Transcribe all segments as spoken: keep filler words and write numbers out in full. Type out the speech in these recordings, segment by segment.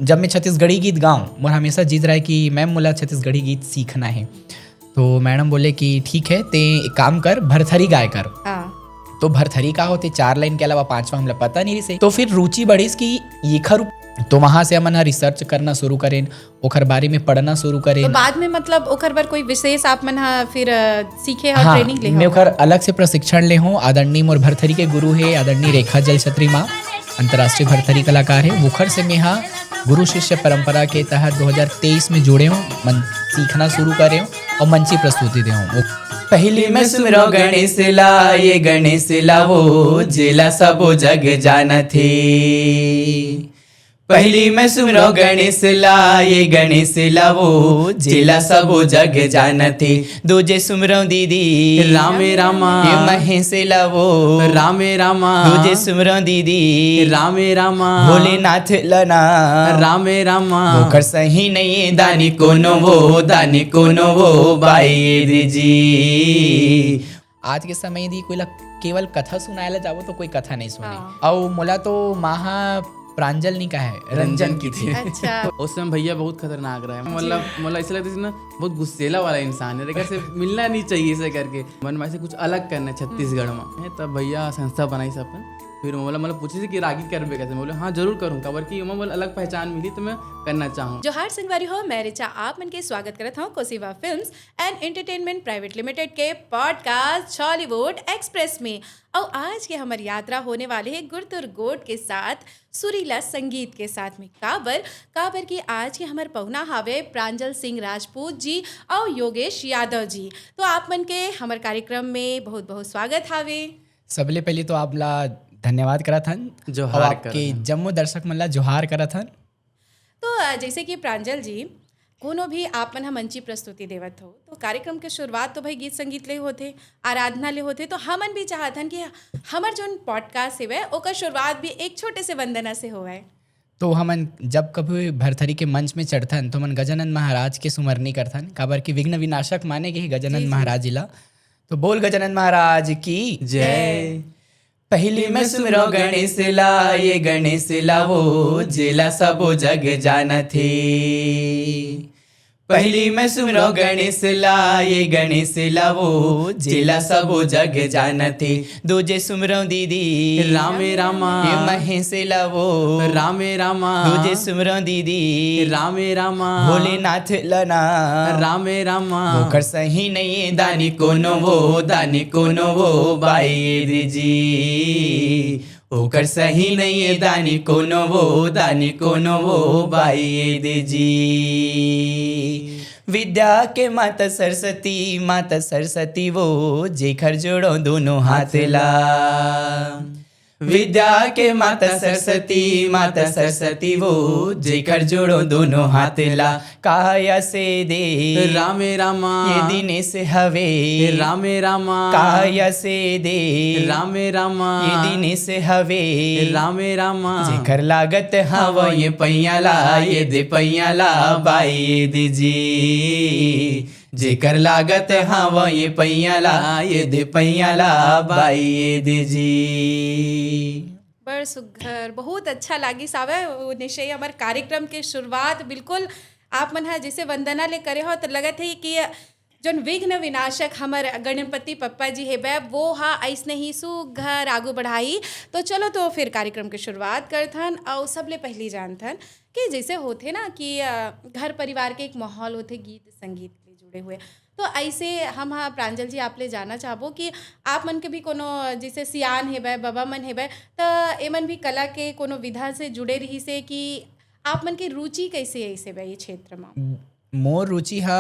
जब मैं छत्तीसगढ़ी गीत गाऊं, मोर हमेशा जिद रहे कि मैम, मोला छत्तीसगढ़ी गीत सीखना है। तो मैडम बोले कि ठीक है, ते एक काम कर, भरथरी गाय कर। हाँ। तो भरथरी का होथे, चार लाइन के अलावा पांचवा हमला पता नहीं रहिसे। तो फिर रुचि बढ़िस कि एखर उप-, तो वहां से हमन ह रिसर्च करना शुरू करेन, ओखर बारे में पढ़ना शुरू तो करेन। बाद में, मतलब, ओकर बर कोई विशेष आप मन ह फिर, अ, सीखे हो, हाँ, ट्रेनिंग ले मैं हो? ओखर अलग से प्रशिक्षण ले हूँ। आदरणीय मोर भरथरी के गुरु हे, आदरणीय रेखा जलछत्री माँ, अंतर्राष्ट्रीय भरथरी कलाकार हे, ओखर से मैं हा गुरु शिष्य परंपरा के तहत दो हज़ार तेईस में जुड़े हूँ, मन सीखना शुरू करे हूँ और मंची प्रस्तुति दे हूँ। पहली मैं सुमरो गणेश ला, ये गणेश ला वो, जेला सबो जग जानथे। पहली मैं सुमरो गणेश ला, ये गणेश ला वो, जेला सबो जग जानथे। दूजे सुमरो दीदी, रामे रामा। ये महेश ला वो, रामे रामा। दूजे सुमरो दीदी, रामे रामा। भोलेनाथ ला ना, रामे रामा। ओकर सही नहीं दानी कोनो वो, दानी कोनो वो बाई दीदी। आज के समय यदि कोई ला केवल कथा सुनाए ला जाबो तो कोई कथा नहीं सुने। हाँ। अउ मोला तो माँ हा प्रांजल नहीं कहे, रंजन की थी। अच्छा। उस समय भैया बहुत खतरनाक रहे, मतलब, मतलब ऐसा लगता था ना, बहुत गुस्सेला वाला इंसान है, देखा से मिलना नहीं चाहिए ऐसे करके। मन में ऐसे कुछ अलग करना है छत्तीसगढ़ में, है, तब भैया संस्था बनाई सब अपन। फिर मोला, मतलब, पूछे कि रागी करबे कैसे, मैं बोले हाँ, जरूर करूँ, काबर कि ओमा मोला अलग पहचान मिली, तो मैं करना चाहूँ। जोहार संगवारी हो, मैं रिचा आप मन के स्वागत करत हूँ Kosiva films and entertainment private limited के पॉडकास्ट छॉलीवुड एक्सप्रेस में। अउ आज के हमर यात्रा होने वाले है गुरतुर गोट के साथ सुरीला संगीत के साथ में। काबर, काबर कि आज के हमर पहुना हावे प्रांजल सिंह राजपूत जी अउ योगेश यादव जी। तो आप मन के हमर कार्यक्रम में बहुत बहुत स्वागत हावे। सबले पहले तो आप ला धन्यवाद करत हन जोहार और आपके करत हन। जम्मो दर्शक मन ला जोहार करत हन। तो अ, जैसे कि प्रांजल जी, कोनो भी आप मन ह मंची प्रस्तुति देवत हो, तो कार्यक्रम के शुरुआत तो भाई गीत संगीत ले होथे, आराधना ले होथे। तो हमन भी चाहत हन कि हमर जोन पॉडकास्ट हेवय, ओकर शुरुआत भी एक छोटे से वंदना से होवय। तो हमन जब कभी भरथरी के मंच में चढ़थन तो हमन गजानंद महाराज के सुमरनी करथन, काबर कि विघ्न विनाशक माने गे हे गजानंद जी, जी। महाराज जी ला। तो बोल गजानंद महाराज की जय। पहली मैं सुमरो गणेश ला, ये गणेश ला वो, जेला सबो जग जानथे। पहली मैं सुमरो गणेश ला, ये गणेश ला वो, जेला सबो जग जानथे। दूजे सुमरो दीदी, रामे रामा। ये महेश ला वो, रामे रामा। दूजे सुमरो दीदी, रामे रामा। भोलेनाथ ला ना, रामे रामा। ओकर सही नहीं दानी कोनो वो, दानी कोनो वो बाई दीदी। ओकर सही नहीं दानी कोनो वो, दानी कोनो वो बाई दीदी। विद्या के माता सरस्वती, माता सरस्वती वो, जेकर जोड़ो दोनों हाथ ला। विद्या के माता सरस्वती, माता सरस्वती वो, जेकर जोड़ो दोनों हाथ ला। काया से दे, रामे रामा। ये दिनेश हवे। रामे रामा। काया से दे, रामे रामा। ये दिनेश हवे। रामे रामा। जेकर लागत हव ये पैया ला, ये दे पैया ला बाई दीदी। जेकर लागत हव ये पैया ला, ये दे पैया ला बाई दीदी। बड़ सुघर, बहुत अच्छा लागिस हावय। वो निश्चय हमर कार्यक्रम के शुरुआत बिल्कुल आप मन ह जैसे वंदना ले करे हो, तो लगत है कि जोन विघ्न विनाशक हमर गणपति पप्पा जी हेबे, वो हा अइसने ही सुघर आगू बढ़ाई। तो चलो, तो फिर कार्यक्रम के शुरुआत करथन। अउ सबले पहली जानथन कि जैसे होथे ना कि, अ, घर परिवार के एक माहौल होथे गीत संगीत ले जुड़े हुए। तो ऐसे हम हा प्रांजल जी आप ले जानना चाहबो कि आप मन के भी कोनो जैसे सियान हेबे, बाबा मन हेबे, त एमन भी कला के कोनो विधा से जुड़े रहिसे कि आप मन के रुचि कैसे ऐसे बे ये क्षेत्र में? मोर रुचि हा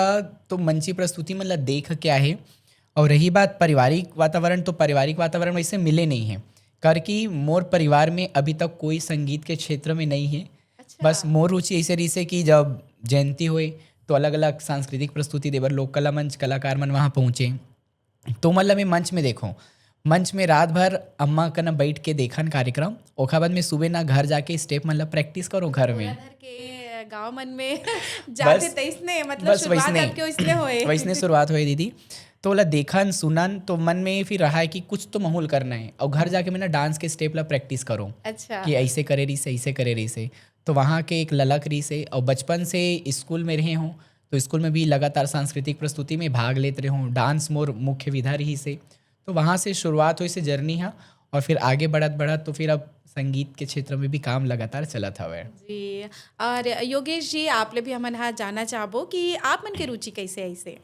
तो मंची प्रस्तुति मन ला देख के आहे। और रही बात पारिवारिक वातावरण, तो पारिवारिक वातावरण वैसे मिले नहीं है, करके मोर परिवार में अभी तक कोई संगीत के क्षेत्र में नहीं है। अच्छा। बस मोर रुचि ऐसे रहिसे कि जब जयंती होए तो अलग-अलग सांस्कृतिक प्रस्तुति देबर लोक कला मंच कलाकार मन वहाँ पहुँचे, तो मतलब मैं मंच में देखो, मंच में रात भर अम्मा कना बैठ के देखन कार्यक्रम, ओखर बाद में सुबह ना घर जाके स्टेप मन ला प्रैक्टिस करो घर में। घर के गांव मन में जाते बस, तैसने, मतलब बस शुरुआत वैसने। आपके वैसने होए। वैसने शुरुआत होए दीदी। तो ओला देखन सुनन तो मन में फिर रहा है कि कुछ तो माहौल करना है, और घर जाके मैं ना डांस के स्टेप ला प्रैक्टिस करो अच्छा। कि ऐसे करे रहिसे, ऐसे करे रहिसे। तो वहाँ के एक ललक रहिस हे, और बचपन से स्कूल में रहे हों, तो स्कूल में भी लगातार सांस्कृतिक प्रस्तुति में भाग लेत रहे हों। डांस मोर मुख्य विधा रहिस हे। तो वहाँ से शुरुआत होइस हे जर्नी हा, और फिर आगे बढ़त बढ़त तो फिर अब संगीत के क्षेत्र में भी काम लगातार चलत हवय। जी। और योगेश जी, आप ले भी हमन हा जानना चाहबो कि आप मन के रुचि कैसे आइस हे?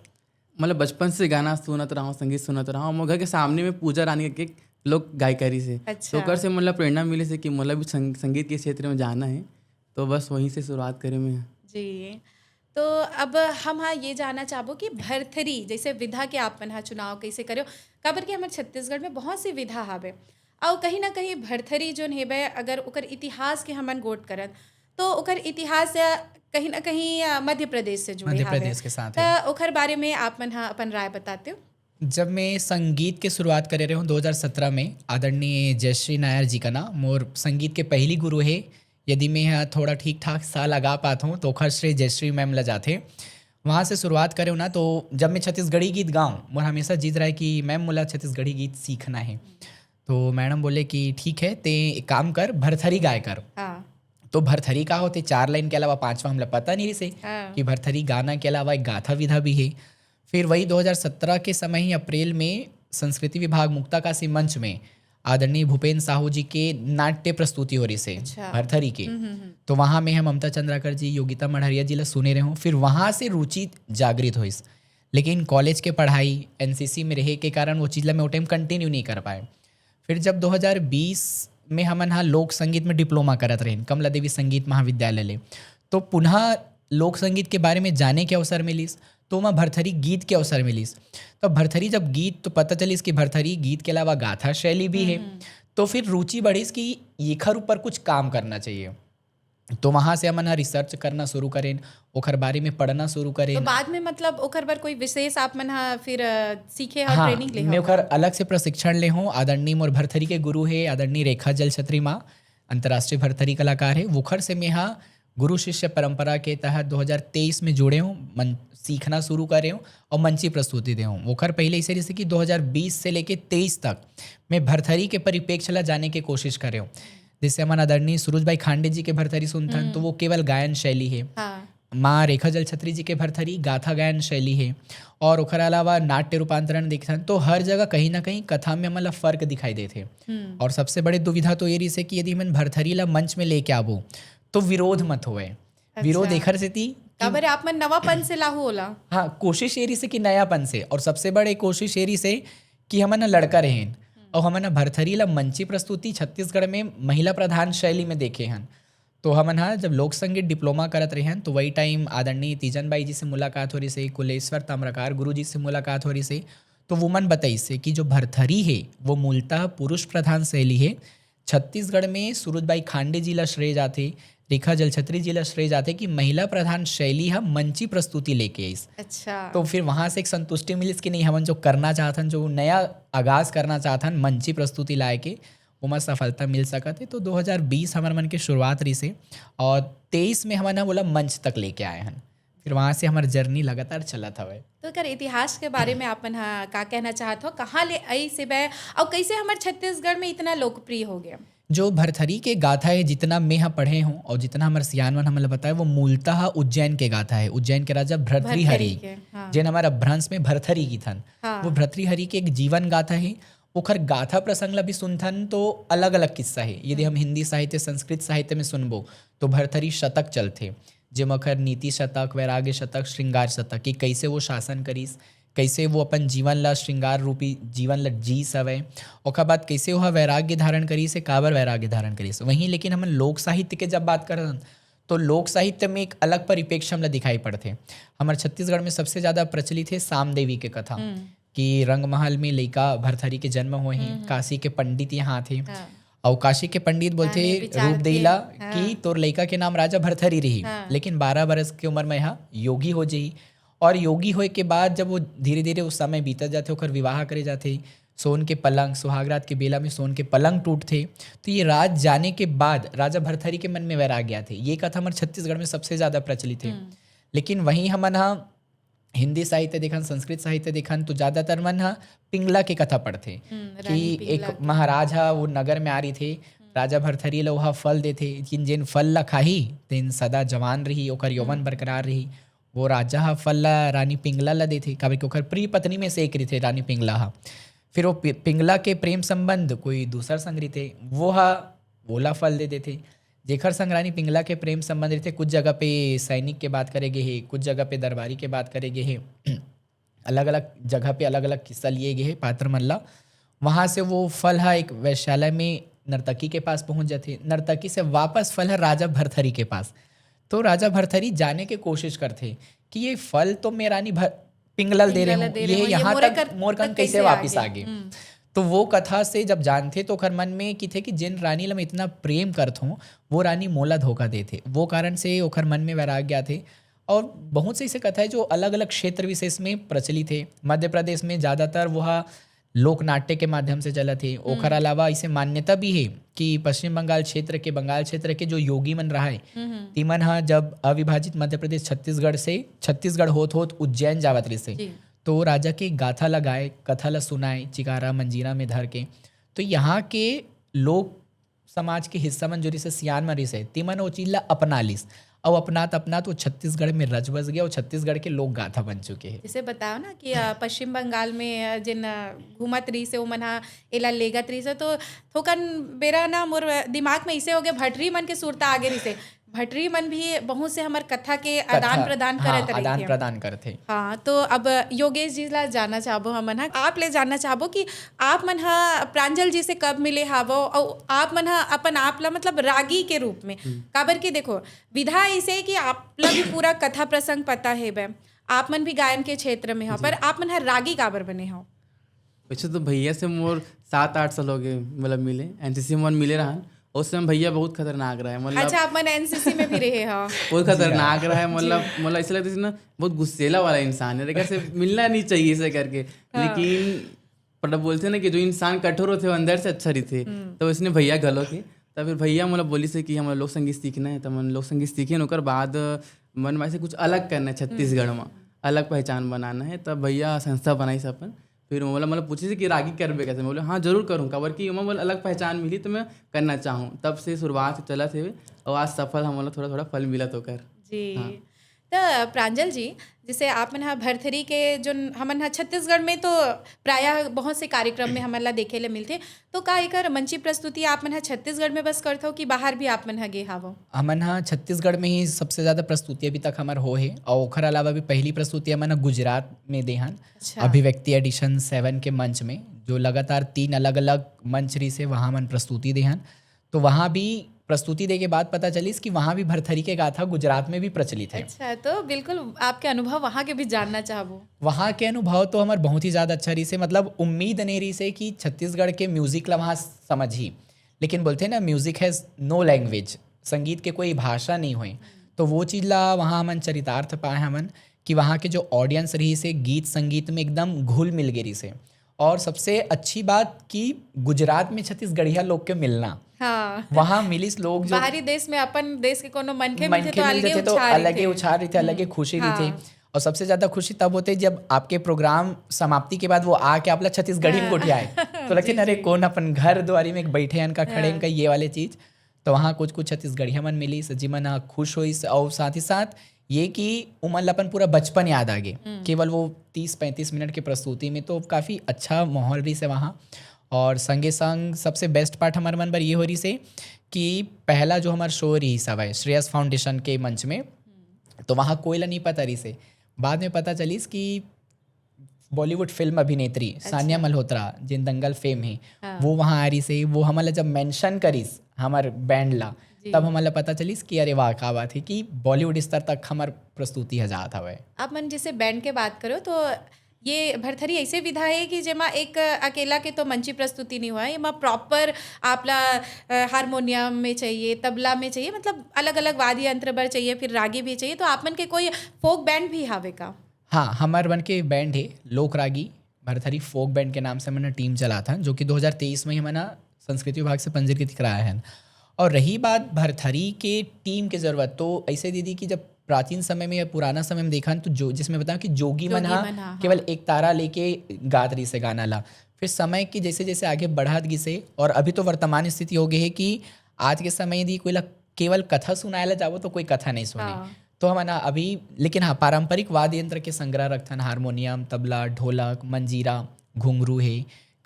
मतलब बचपन से गाना सुनत रहा हूँ, संगीत सुनत रहा हूँ। मोर घर के सामने में पूजा रानी के लोग गायकारी से, अच्छा। तो ओकर से मतलब प्रेरणा मिले से कि मोला भी संग, संगीत के क्षेत्र में जाना है। तो बस वहीं से शुरुआत करे मैं। जी। तो अब हम हा ये जानना चाहबो कि भरथरी जैसे विधा के आप मन हा चुनाव कैसे करेव, काबर कि हमर छत्तीसगढ़ में बहुत सी विधा हावे, अउ कहीं ना कहीं भरथरी जोन हेबे, अगर ओकर इतिहास के हमन गोठ करन, तो ओकर इतिहास, अ, कहीं ना कहीं, अ, मध्य प्रदेश से जुड़े मध्य हावे। प्रदेश के साथ त है। ओकर बारे में आप मन हा अपन राय बताते हो? जब मैं संगीत के शुरुआत करे रहे हूँ दो हज़ार सत्रह में, आदरणीय जयश्री नायर जी का ना मोर संगीत के पहली गुरु हे। यदि मैं ह थोड़ा ठीक ठाक साल लगा पात हूँ, तो ओखर श्रेय जयश्री मैम ला जाथे। वहाँ से शुरुआत करे हूँ ना, तो जब मैं छत्तीसगढ़ी गीत गाऊँ, मोर हमेशा जिद रहे कि मैम, मोला छत्तीसगढ़ी गीत सीखना है। तो मैडम बोले कि ठीक है, ते एक काम कर, भरथरी गाय कर। हाँ। तो भरथरी का होथे, चार लाइन के अलावा पांचवा हमला पता नहीं रहिस हे हाँ। कि भरथरी गाना के अलावा एक गाथा विधा भी है। फिर वही दो हज़ार सत्रह के समय ही अप्रैल में संस्कृति विभाग मुक्ताकाशी मंच में आदरणीय भूपेंद्र साहू जी के नाट्य प्रस्तुति हो रहिस हे अच्छा। भरथरी के। हम्म, हम्म, हम्म। तो वहाँ में हम ममता चंद्राकर जी, योगिता मढ़रिया जी ला सुने रहे हूँ। फिर वहाँ से रुचि जागृत होइस, लेकिन कॉलेज के पढ़ाई, एनसीसी में रहे के कारण वो चीज़ ला मैं वो टाइम कंटिन्यू नहीं कर पाए। फिर जब दो हज़ार बीस में हमन हा लोक संगीत में डिप्लोमा करत रहेन कमला देवी संगीत महाविद्यालय ले, तो पुनः लोक संगीत के बारे में जाने के अवसर मिलिस, तो ओमा भरथरी गीत के अवसर मिलिस। तो भरथरी जब गीत, तो पता चलिस कि भरथरी गीत के अलावा गाथा शैली भी है। तो फिर रुचि बढ़िस कि एखर ऊपर कुछ काम करना चाहिए। तो वहाँ से हमन हा रिसर्च करना शुरू करेन, ओखर बारे में पढ़ना शुरू तो करेन। बाद में मतलब ओकर बर कोई विशेष आप मन हा फिर, अ, सीखे और हाँ, ट्रेनिंग ले मैं हो? ओखर अलग से प्रशिक्षण ले हूँ। आदरणीय मोर भरथरी के गुरु हे आदरणीय रेखा जलछत्री माँ, अंतर्राष्ट्रीय भरथरी कलाकार हे। वोखर से मैं हा गुरु शिष्य परंपरा के तहत दो हज़ार तेईस में जुड़े हूँ, मन सीखना शुरू करे हूँ और मंची प्रस्तुति दे हूँ। वोखर पहले इसे जैसे कि दो हज़ार बीस से लेके तेईस तक मैं भरथरी के परिप्रेक्ष्य ला जाने के कोशिश करे हूँ। जैसे हमन आदरणीय सुरुज भाई खांडे जी के भरथरी सुनथन, तो वो केवल गायन शैली है। हाँ। माँ रेखा जलछत्री जी के भरथरी गाथा गायन शैली है, और ओखर अलावा नाट्य रूपांतरण देखथन, तो हर जगह कहीं ना कहीं कथा में हमन ला फर्क दिखाई देथे। और सबसे बड़े दुविधा तो ये रहिस हे कि यदि हमन भरथरी ला मंच में लेके आबो, तो विरोध मत होवे। विरोध एखर सेती कि काबर आप मन नवापन से लाहू ओला। हाँ, कोशिश ये रहिस हे कि नयापन से, और सबसे बड़े कोशिश ये रहिस हे कि हमन ह लड़का रहेन और हमन ह भरथरी ला मंची प्रस्तुति छत्तीसगढ़ में महिला प्रधान शैली में देखे हन। तो हमन ह जब लोक संगीत डिप्लोमा करत रहेन, तो वही टाइम आदरणीय तीजन बाई जी से मुलाकात हो रहिस हे, कुलेश्वर ताम्रकार गुरु जी से मुलाकात हो रहिस हे। तो वो मन बताइस हे कि जो भरथरी हे, वो मूलतः पुरुष प्रधान शैली हे। छत्तीसगढ़ में सुरुज बाई खांडे जी ला श्रेय जाथे, रेखा जलछत्री जी ला श्रेय जाथे कि महिला प्रधान शैली ह मंची प्रस्तुति लेके आइस। अच्छा। तो फिर वहाँ से एक संतुष्टि मिलिस कि नहीं, हमन जो करना चाहथन, जो नया आगाज करना चाहथन मंची प्रस्तुति लाए के, ओमा सफलता मिल सकत हे। तो दो हज़ार बीस हमर मन के शुरुआत रहिस हे और तेईस में हमन ह ओला मंच तक लेके आए हन। फिर वहाँ से हमर जर्नी लगातार चलत हवय। तो एकर इतिहास के बारे में आप मन हा का कहना चाहत हो, कहाँ ले आइस हे बै, और कैसे हमर छत्तीसगढ़ में इतना लोकप्रिय हो गया? जो भरथरी के गाथा है, जितना मैं ह पढ़े हूँ और जितना हमर सियान मन हमन ला बताए, वो मूलतः उज्जैन के गाथा है। उज्जैन के राजा भरतृहरि, के, हाँ। जेन हमर अपभ्रंश में भरथरी किथन, हाँ। वो भरतृहरि के एक जीवन गाथा है। ओखर गाथा प्रसंग ला भी सुनथन तो अलग-अलग किस्सा हे। यदि हम हिंदी साहित्य, संस्कृत साहित्य में सुनबो तो भरथरी शतक चलथे, जेमा ओखर नीति शतक, वैराग्य शतक, श्रृंगार शतक, कि कैसे वो शासन करिस, कैसे वो अपन जीवन ला, श्रृंगार रूपी जीवन ला जीस हवय, ओकर बाद कैसे ओह वैराग्य धारण करिस हे, काबर वैराग्य धारण करिस। वहीं लेकिन हमन लोक साहित्य के जब बात करथन तो लोक साहित्य में एक अलग परिप्रेक्ष्य हमला दिखाई पड़थे। हमर छत्तीसगढ़ में सबसे ज्यादा प्रचलित हे साम देवी के कथा, कि रंगमहल में लइका भरथरी के जन्म होए हे, काशी के पंडित यहाँ आथे, हाँ। अउ काशी के पंडित बोलथे हाँ, विचार रूप के, देही ला हाँ। कि तोर लइका के नाम राजा भरथरी रही, हाँ। लेकिन बारह बरस के उम्र में हा योगी हो जाही। और योगी होए के बाद जब वो धीरे-धीरे वो समय बीतत जाथे, ओकर विवाह करे जाथे, सोन के पलंग, सुहागरात के बेला में सोन के पलंग टूटथे, तो ये राज जाने के बाद राजा भरथरी के मन में वैराग्य आथे। ये कथा हमर छत्तीसगढ़ में सबसे ज्यादा प्रचलित हे। लेकिन वहीं हमन हा हिंदी साहित्य देखन, संस्कृत साहित्य देखन, तो ज्यादातर मन हा पिंगला के कथा पढ़थे हम्म, कि रानी पिंगला एक महाराज हा वो नगर में आ रहिथे, राजा भरथरी ल ओहा फल देथे, लेकिन जेन फल ल खाही, तेन सदा जवान रही, ओकर यौवन बरकरार रही। वो राजा ह फल ल रानी पिंगला ल देथे, काबर कि ओकर प्रिय पत्नी में से एक रहिथे रानी पिंगला ह। फिर वो पि-, पिंगला के प्रेम संबंध कोई दूसर संग रहिथे, वो ह ओला फल दे देथे। जेखर संग रानी पिंगला के प्रेम संबंध रहिथे, कुछ जगह पे सैनिक के बात करे गे हे, कुछ जगह पे दरबारी के बात करे गे हे। अलग-अलग जगह पे अलग-अलग किस्सा लिए गे हे पात्र मन ला। वहाँ से वो फल ह एक वैश्यालय में नर्तकी के पास पहुँच जाथे। नर्तकी से वापस फल ह राजा भरथरी के पास। तो राजा भरथरी जाने के कोशिश करथे कि ये फल तो मैं रानी भर-, पिंगला ल दे रहे हूँ, ये यहाँ तक मोर कन कैसे वापिस आ गे? तो वो कथा से जब जानथे तो ओखर मन में किथे कि जेन रानी ला मैं इतना प्रेम करत हूँ, वो रानी मोला धोखा देथे। वो कारण से ओखर मन में वैराग्य आथे। और बहुत से ऐसे कथा है जो अलग-अलग क्षेत्र विशेष में प्रचलित है। मध्य प्रदेश में ज़्यादातर वो ह लोक नाट्य के माध्यम से चलत हे। ओखर अलावा इसे मान्यता भी हे कि पश्चिम बंगाल क्षेत्र के, बंगाल क्षेत्र के जो योगी मन रहाय, तिमन ह जब अविभाजित मध्य प्रदेश छत्तीसगढ़ से, छत्तीसगढ़ होत होत उज्जैन जावत रहिसे, तो राजा के गाथा ल गाय, कथा ल सुनाय, चिकारा मंजीरा में धर के। तो यहाँ के लोक समाज के हिस्सा मन जो रिहिसे, सियान मन रिहिसे, तिमन ओ चीज ला अपना लिस। अउ अपनात अपनात वो छत्तीसगढ़ में रच बस गया, वो छत्तीसगढ़ के लोक गाथा बन चुके हैं। जैसे बताओ ना कि, अ, पश्चिम बंगाल में, अ, जिन, अ, घूमत रिहिसे, ओमन ह एला लेगत रिहिसे, तो थोकन बेरा ना मोर दिमाग में इसे हो गया, भटरी मन के सुरता आगे रिहिसे। भटरी मन भी बहुत से हमर कथा के कथा, आदान प्रदान हाँ, करत रहिथे। आदान प्रदान करथे। हाँ, तो अब योगेश जी ला जानना चाहबो हमन ह, आप ले जानना चाहबो कि आप मन ह प्रांजल जी से कब मिले हावो, अउ आप मन ह अपन आप ला मतलब रागी के रूप में, काबर कि देखो, विधा ऐसे है कि आप ला भी पूरा कथा प्रसंग पता हेबे, आप मन भी गायन के क्षेत्र में हो, पर आप मन ह रागी काबर बने हो? वैसे तो भैया से मोर सात आठ साल हो गए, मतलब मिले, एनसीसी में मिले रहन। उस समय भैया बहुत खतरनाक रहा है, मतलब अच्छा, आप मन एनसीसी में भी रहे हो। बहुत खतरनाक रहा है, मतलब, मतलब ऐसा लगता है ना, बहुत गुस्सेला वाला इंसान है, अगर से मिलना नहीं चाहिए ऐसे करके। लेकिन पर बोलते ना कि जो इंसान कठोर होते, वो अंदर से अच्छा रहिथे। तो इसने भैया घलो के, तब फिर भैया मोला बोलिस हे कि हमला लोक संगीत सीखना है, तो मन लोक संगीत सीखे, ओकर बाद मन में से कुछ अलग करना है छत्तीसगढ़ में, अलग पहचान बनाना है। तब भैया संस्था बनाइस अपन, फिर मोला, मोला पूछिस कि रागी करबे कैसे? मैं बोले, "हाँ, जरूर करूँ, काबर कि ओमा मोला अलग पहचान मिली, तो मैं करना चाहूँ।" तब से शुरुआत चलत हे, और आज सफल हमन ला थोड़ा-थोड़ा फल मिलत ओकर। जी। हाँ। त प्रांजल जी, जैसे आप मन ह भरथरी के, जोन हमन ह छत्तीसगढ़ में तो प्रायः बहुत से कार्यक्रम में हमन ला देखे ले मिलथे, तो का एकर मंची प्रस्तुति आप मन ह छत्तीसगढ़ में बस करथव कि बाहर भी आप मन ह गे हावव? हमन ह छत्तीसगढ़ में ही सबसे ज्यादा प्रस्तुति अभी तक हमर हो हे, और ओखर अलावा भी पहली प्रस्तुति हमन ह गुजरात में दे हन, अच्छा। अभिव्यक्ति एडिशन सेवन के मंच में, जो लगातार तीन अलग-अलग मंच रहिसे, वहाँ हमन प्रस्तुति दे हन। तो वहाँ भी प्रस्तुति दे के बाद पता चलिस कि वहाँ भी भरथरी के गाथा गुजरात में भी प्रचलित है। अच्छा, तो बिल्कुल आपके अनुभव वहाँ के भी जानना चाहबो। वहाँ के अनुभव तो हमर बहुत ही ज्यादा अच्छा रहिसे, मतलब उम्मीद नहीं रहिसे कि छत्तीसगढ़ के म्यूजिक ला वहाँ समझही, लेकिन बोलथे ना, music has no language, संगीत के कोई भाषा नहीं होय। तो वो चीज ला वहाँ हमन चरितार्थ पाए हमन कि वहाँ के जो ऑडियंस रहिसे, गीत संगीत में एकदम घुल मिल गे रहिसे। और सबसे अच्छी बात कि गुजरात में छत्तीसगढ़िया लोग के मिलना, हाँ। वहाँ मिलिस लोग जो बाहरी देश में अपन देश के कोनो मनखे मिलथे तो अलगे उछाल रहिथे, अलगे खुशी रहिथे। और सबसे ज्यादा खुशी तब होथे जब आपके प्रोग्राम समाप्ति के बाद वो आके आप ला छत्तीसगढ़ी में गोठियाए, तो लगथे ना, अरे कौन अपन घर दुआरी में एक बैठे हन का, खड़े हन का, ये वाले चीज। तो वहाँ कुछ कुछ छत्तीसगढ़िया मन मिलिस, जिमन ह खुश होइस, और साथ ही साथ ये कि उमन ला अपन पूरा बचपन याद आ गे। केवल वो तीस पैंतीस मिनट के प्रस्तुति में तो काफी अच्छा माहौल रहिसे वहाँ। और संगे संग सबसे बेस्ट पार्ट हमर मन बर ये हो रहिसे कि पहला जो हमर शो रहिस हवय श्रेयस फाउंडेशन के मंच में, तो वहाँ कोई ला नहीं पता रहिसे। बाद में पता चलिस कि बॉलीवुड फिल्म अभिनेत्री अच्छा। सानिया मल्होत्रा, जिन दंगल फेम हे, हाँ। वो वहाँ आ रहिसे। वो हमन ला जब मेंशन करिस हमर बैंड ला, जी। तब हमन ला पता चलिस कि अरे वाह, का बात है कि बॉलीवुड स्तर तक हमर प्रस्तुति ह जात हवय। आप मन जैसे बैंड के बात करो तो ये भरथरी ऐसे विधा है कि जेमा एक अकेला के तो मंची प्रस्तुति नहीं हुआ है, एमा प्रॉपर आप ला, अ, हारमोनियम में चाहिए, तबला में चाहिए, मतलब अलग-अलग वाद्य यंत्र बर चाहिए, फिर रागी भी चाहिए। तो आप मन के कोई फोक बैंड भी हावे का? हाँ, हमर मन के बैंड हे लोक रागी भरथरी फोक बैंड के नाम से हमन ह टीम चलाथन, जो कि दो हज़ार तेईस में ही हमन ह संस्कृति विभाग से पंजीकृत कराए हन। और रही बात भरथरी के टीम के जरूरत, तो ऐसे दीदी कि जब प्राचीन समय में या पुराना समय में देखन तो जो, जैसे मैं बताऊँ कि जोगी मन जोगी हा मन हा, केवल एक तारा लेके गात रहिस हे गाना ला। फिर समय की जैसे जैसे आगे बढ़त गिस हे और अभी तो वर्तमान स्थिति हो गई है कि आज के समय यदि कोई ला केवल कथा सुनाए ला जाबो तो कोई कथा नहीं सुने। हाँ। तो हमन हा अभी, लेकिन हाँ, पारंपरिक वाद्य यंत्र के संग्रह रखथन, हारमोनियम, तबला, ढोलक, मंजीरा, घुंघरू हे,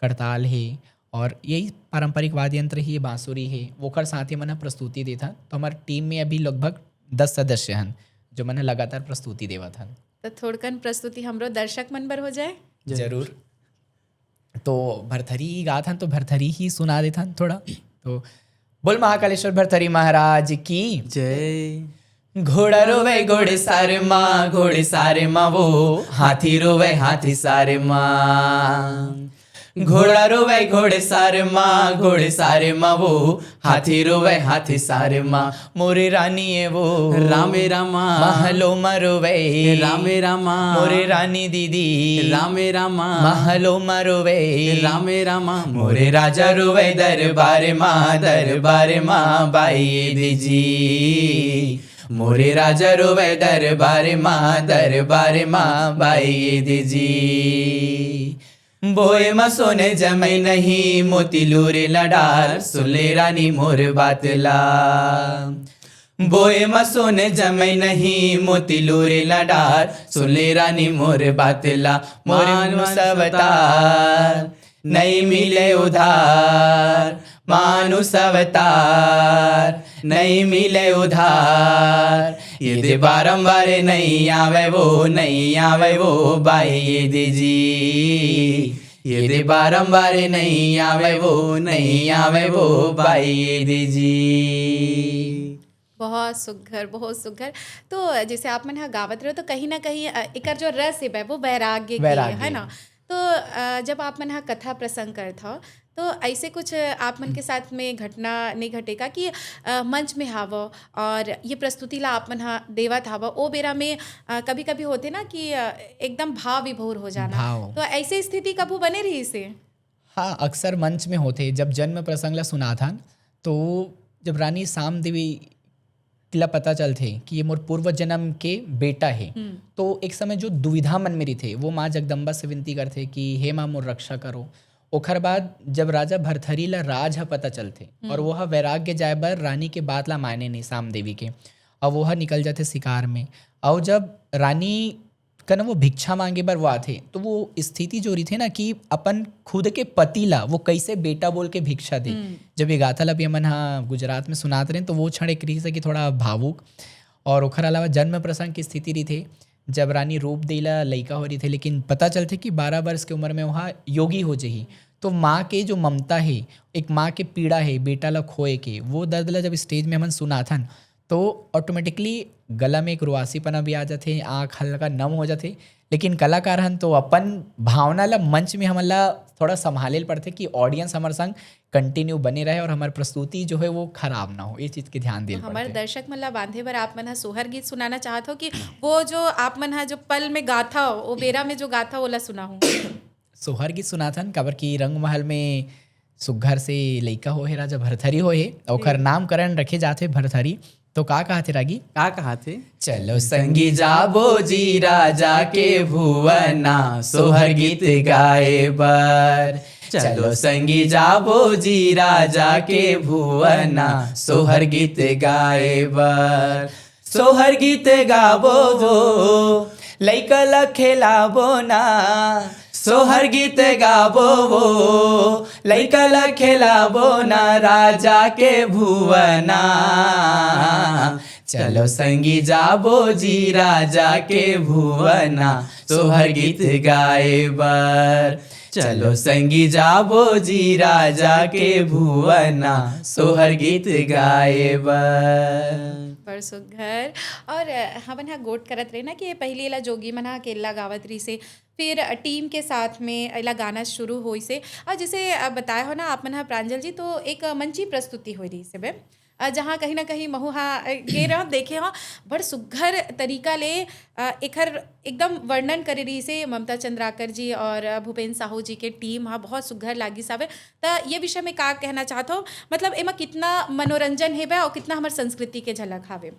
करताल हे, और यही पारंपरिक वाद्य यंत्र ही, बांसुरी हे, ओकर साथ ही हमन ह प्रस्तुति देथन। तो हमार टीम में अभी लगभग दस सदस्य हन, जो मन ह लगातार प्रस्तुति देवत हन। तो थोड़कन प्रस्तुति हमरो दर्शक मन बर हो जाए। जरूर। तो भरथरी गात हन तो भरथरी ही सुना देथन थोड़ा। तो बोल महाकालेश्वर भरथरी महाराज की। जय। घोड़ा रोवे घोड़े सारे माँ, घोड़े सारे माँ वो, हाथी रोवे हाथी सारे माँ। घोड़ा रोवे घोड़े सारे माँ, घोड़े सारे माँ वो, हाथी रोवे हाथी सारे माँ। मोरे रानी है वो, रामे रामा। महलो मा रोवे, रामे रामा। मोरे रानी दीदी, रामे रामा। महलो मा रोवे, रामे रामा। मोरे राजा रोवे दरबार माँ, दरबार माँ बाई दीजी। मोरे राजा रोवे दरबार माँ, दरबार माँ बाई दीजी। बोए मा सोने जमे नहीं, मोती लूरे लडार, सुन ले रानी मोर बात ला। बोए मा सोने जमे नहीं, मोती लूरे लडार, सुन ले रानी मोर बात ला। मोर मानुष मानुष अवतार नहीं मिले उधार, मानुष अवतार नहीं मिले उधार। ये दे बारंबार नहीं आवे वो, नहीं आवे वो बाई ये दे जी। ये दे बारंबार नहीं आवे वो, नहीं आवे वो बाई ये दे जी। बहुत सुघर, बहुत सुघर। तो जैसे आप मन ह गावत रहे हो तो कहीं ना कहीं, अ, एकर जो रस है वो वैराग्य के, वैराग्य। है ना? तो, अ, जब आप मन ह कथा प्रसंग करत हो तो ऐसे कुछ आप मन के साथ में घटना नहीं घटे का कि, अ, मंच में हावो और ये प्रस्तुति ला आप मन ह देवत हावो, ओ बेरा में, अ, कभी-कभी होथे ना कि, अ, एकदम भाव विभोर हो जाना। भाव। तो ऐसे स्थिति कभू बने रहिस हे? हाँ, अक्सर मंच में होथे, जब जन्म प्रसंग ला सुनाथन, तो जब रानी साम देवी ला पता चलथे कि ये मोर पूर्व जन्म के बेटा हे, तो एक समय जो दुविधा मन में रहिथे, वो माँ जगदम्बा से विनती करथे कि हे माँ, मोर रक्षा करो। ओखर बाद जब राजा भरथरी ला राज ह पता चलथे और वो ह वैराग्य जाए बर रानी के बात ला माने नहीं साम देवी के, और वो ह निकल जाथे शिकार में। और जब रानी कन वो भिक्षा मांगे बर वो आथे, तो वो स्थिति जो रहिथे ना कि अपन खुद के पति ला वो कैसे बेटा बोल के भिक्षा दे। जब ये गाथा ला भी हमन हा गुजरात में सुनात रहे, तो वो क्षण एक रहिस हे कि थोड़ा भावुक। और ओखर अलावा जन्म प्रसंग की स्थिति रहिथे, जब रानी रूप देई ला लइका हो रहिथे, लेकिन पता चलथे कि बारह वर्ष के उम्र में वहाँ योगी हो जही। तो माँ के जो ममता हे, एक माँ के पीड़ा हे बेटा ला खोए के, वो दर्द ला जब स्टेज में हमन सुनाथन, तो ऑटोमेटिकली गला में एक रुआसीपना भी आ जाथे, आँख हल्का नम हो जाथे। लेकिन कलाकार हन तो अपन भावना ला मंच में हमन ला थोड़ा संभाले ल पड़थे कि ऑडियंस हमर संग कंटिन्यू बने रहे और हमर प्रस्तुति जो है वो खराब ना हो, ये चीज के ध्यान देल हमारे पड़थे। दर्शक मन ला बांधे बर आप मन ह सोहर गीत सुनाना चाहत हो कि वो जो आप मन ह जो पल में गाथा हो, वो बेरा में जो गाथा हो, ओला सुनाहू। सोहर गीत सुनाथन, काबर कि रंग महल में सुग्घर से लइका होहे, राजा भरथरी होहे, ओखर नामकरण रखे जाथे भरथरी। तो का कहथे रागी? का कहथे? चलो संगी जाबो जी राजा के भुवना, सोहर गीत गाए बर। चलो संगी जाबो जी राजा के भुवना, सोहर गीत गाए बर। सोहर गीत गाबो वो, लइका ल खेलाबो ना। सोहर गीत गाबो वो, लइका ल खेलाबो ना, राजा के भुवना। चलो संगी जाबो जी राजा के भुवना, सोहर गीत गाए बर। चलो संगी जाबो जी राजा के भुवना, सोहर गीत गाए बर। बड़ सुघर। और, अ, हमन ह गोठ करत रहे ना कि ये पहली एला जोगी मन ह अकेला गावत रहिस हे, फिर टीम के साथ में एला गाना शुरू होइस हे। और जैसे, अ, बताए हो ना आप मन ह प्रांजल जी, तो एक मंची प्रस्तुति होए रहिस हे बे, अ, जहाँ कहीं ना कहीं महू हा, अ, गे रह देखे हो, बड़ सुघर तरीका ले, अ, एखर एकदम वर्णन करे रहिस हे ममता चंद्राकर जी और, अ, भूपेन साहू जी के टीम हा, बहुत सुघर लागिस हवे। त ये विषय में का कहना चाहत हो, मतलब एमा कितना मनोरंजन हेबे और कितना हमर संस्कृति के झलक हावे?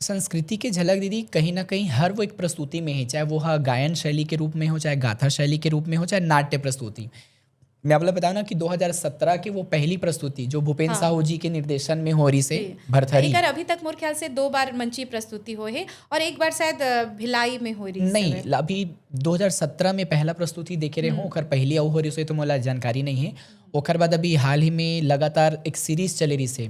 संस्कृति के झलक दीदी कहीं ना कहीं हर वो एक प्रस्तुति में है, चाहे वो हा गायन शैली के रूप में हो, चाहे गाथा शैली के रूप में हो, चाहे नाट्य प्रस्तुति। मैं आप लोग बताऊं ना कि दो हज़ार सत्रह के वो पहली प्रस्तुति जो भूपेन हाँ। साहू जी के निर्देशन में हो रही से, जी। भरथरी। एकर अभी तक मोर ख्याल से दो बार मंची प्रस्तुति हो है और एक बार शायद अ, भिलाई में हो रही नहीं, से। ल- अभी दो हज़ार सत्रह में पहला प्रस्तुति देखे रहे हो, ओकर पहली अउ हो रही से तो मोला जानकारी नहीं है। ओकर बाद अभी हाल ही में लगातार एक सीरीज चले रही से,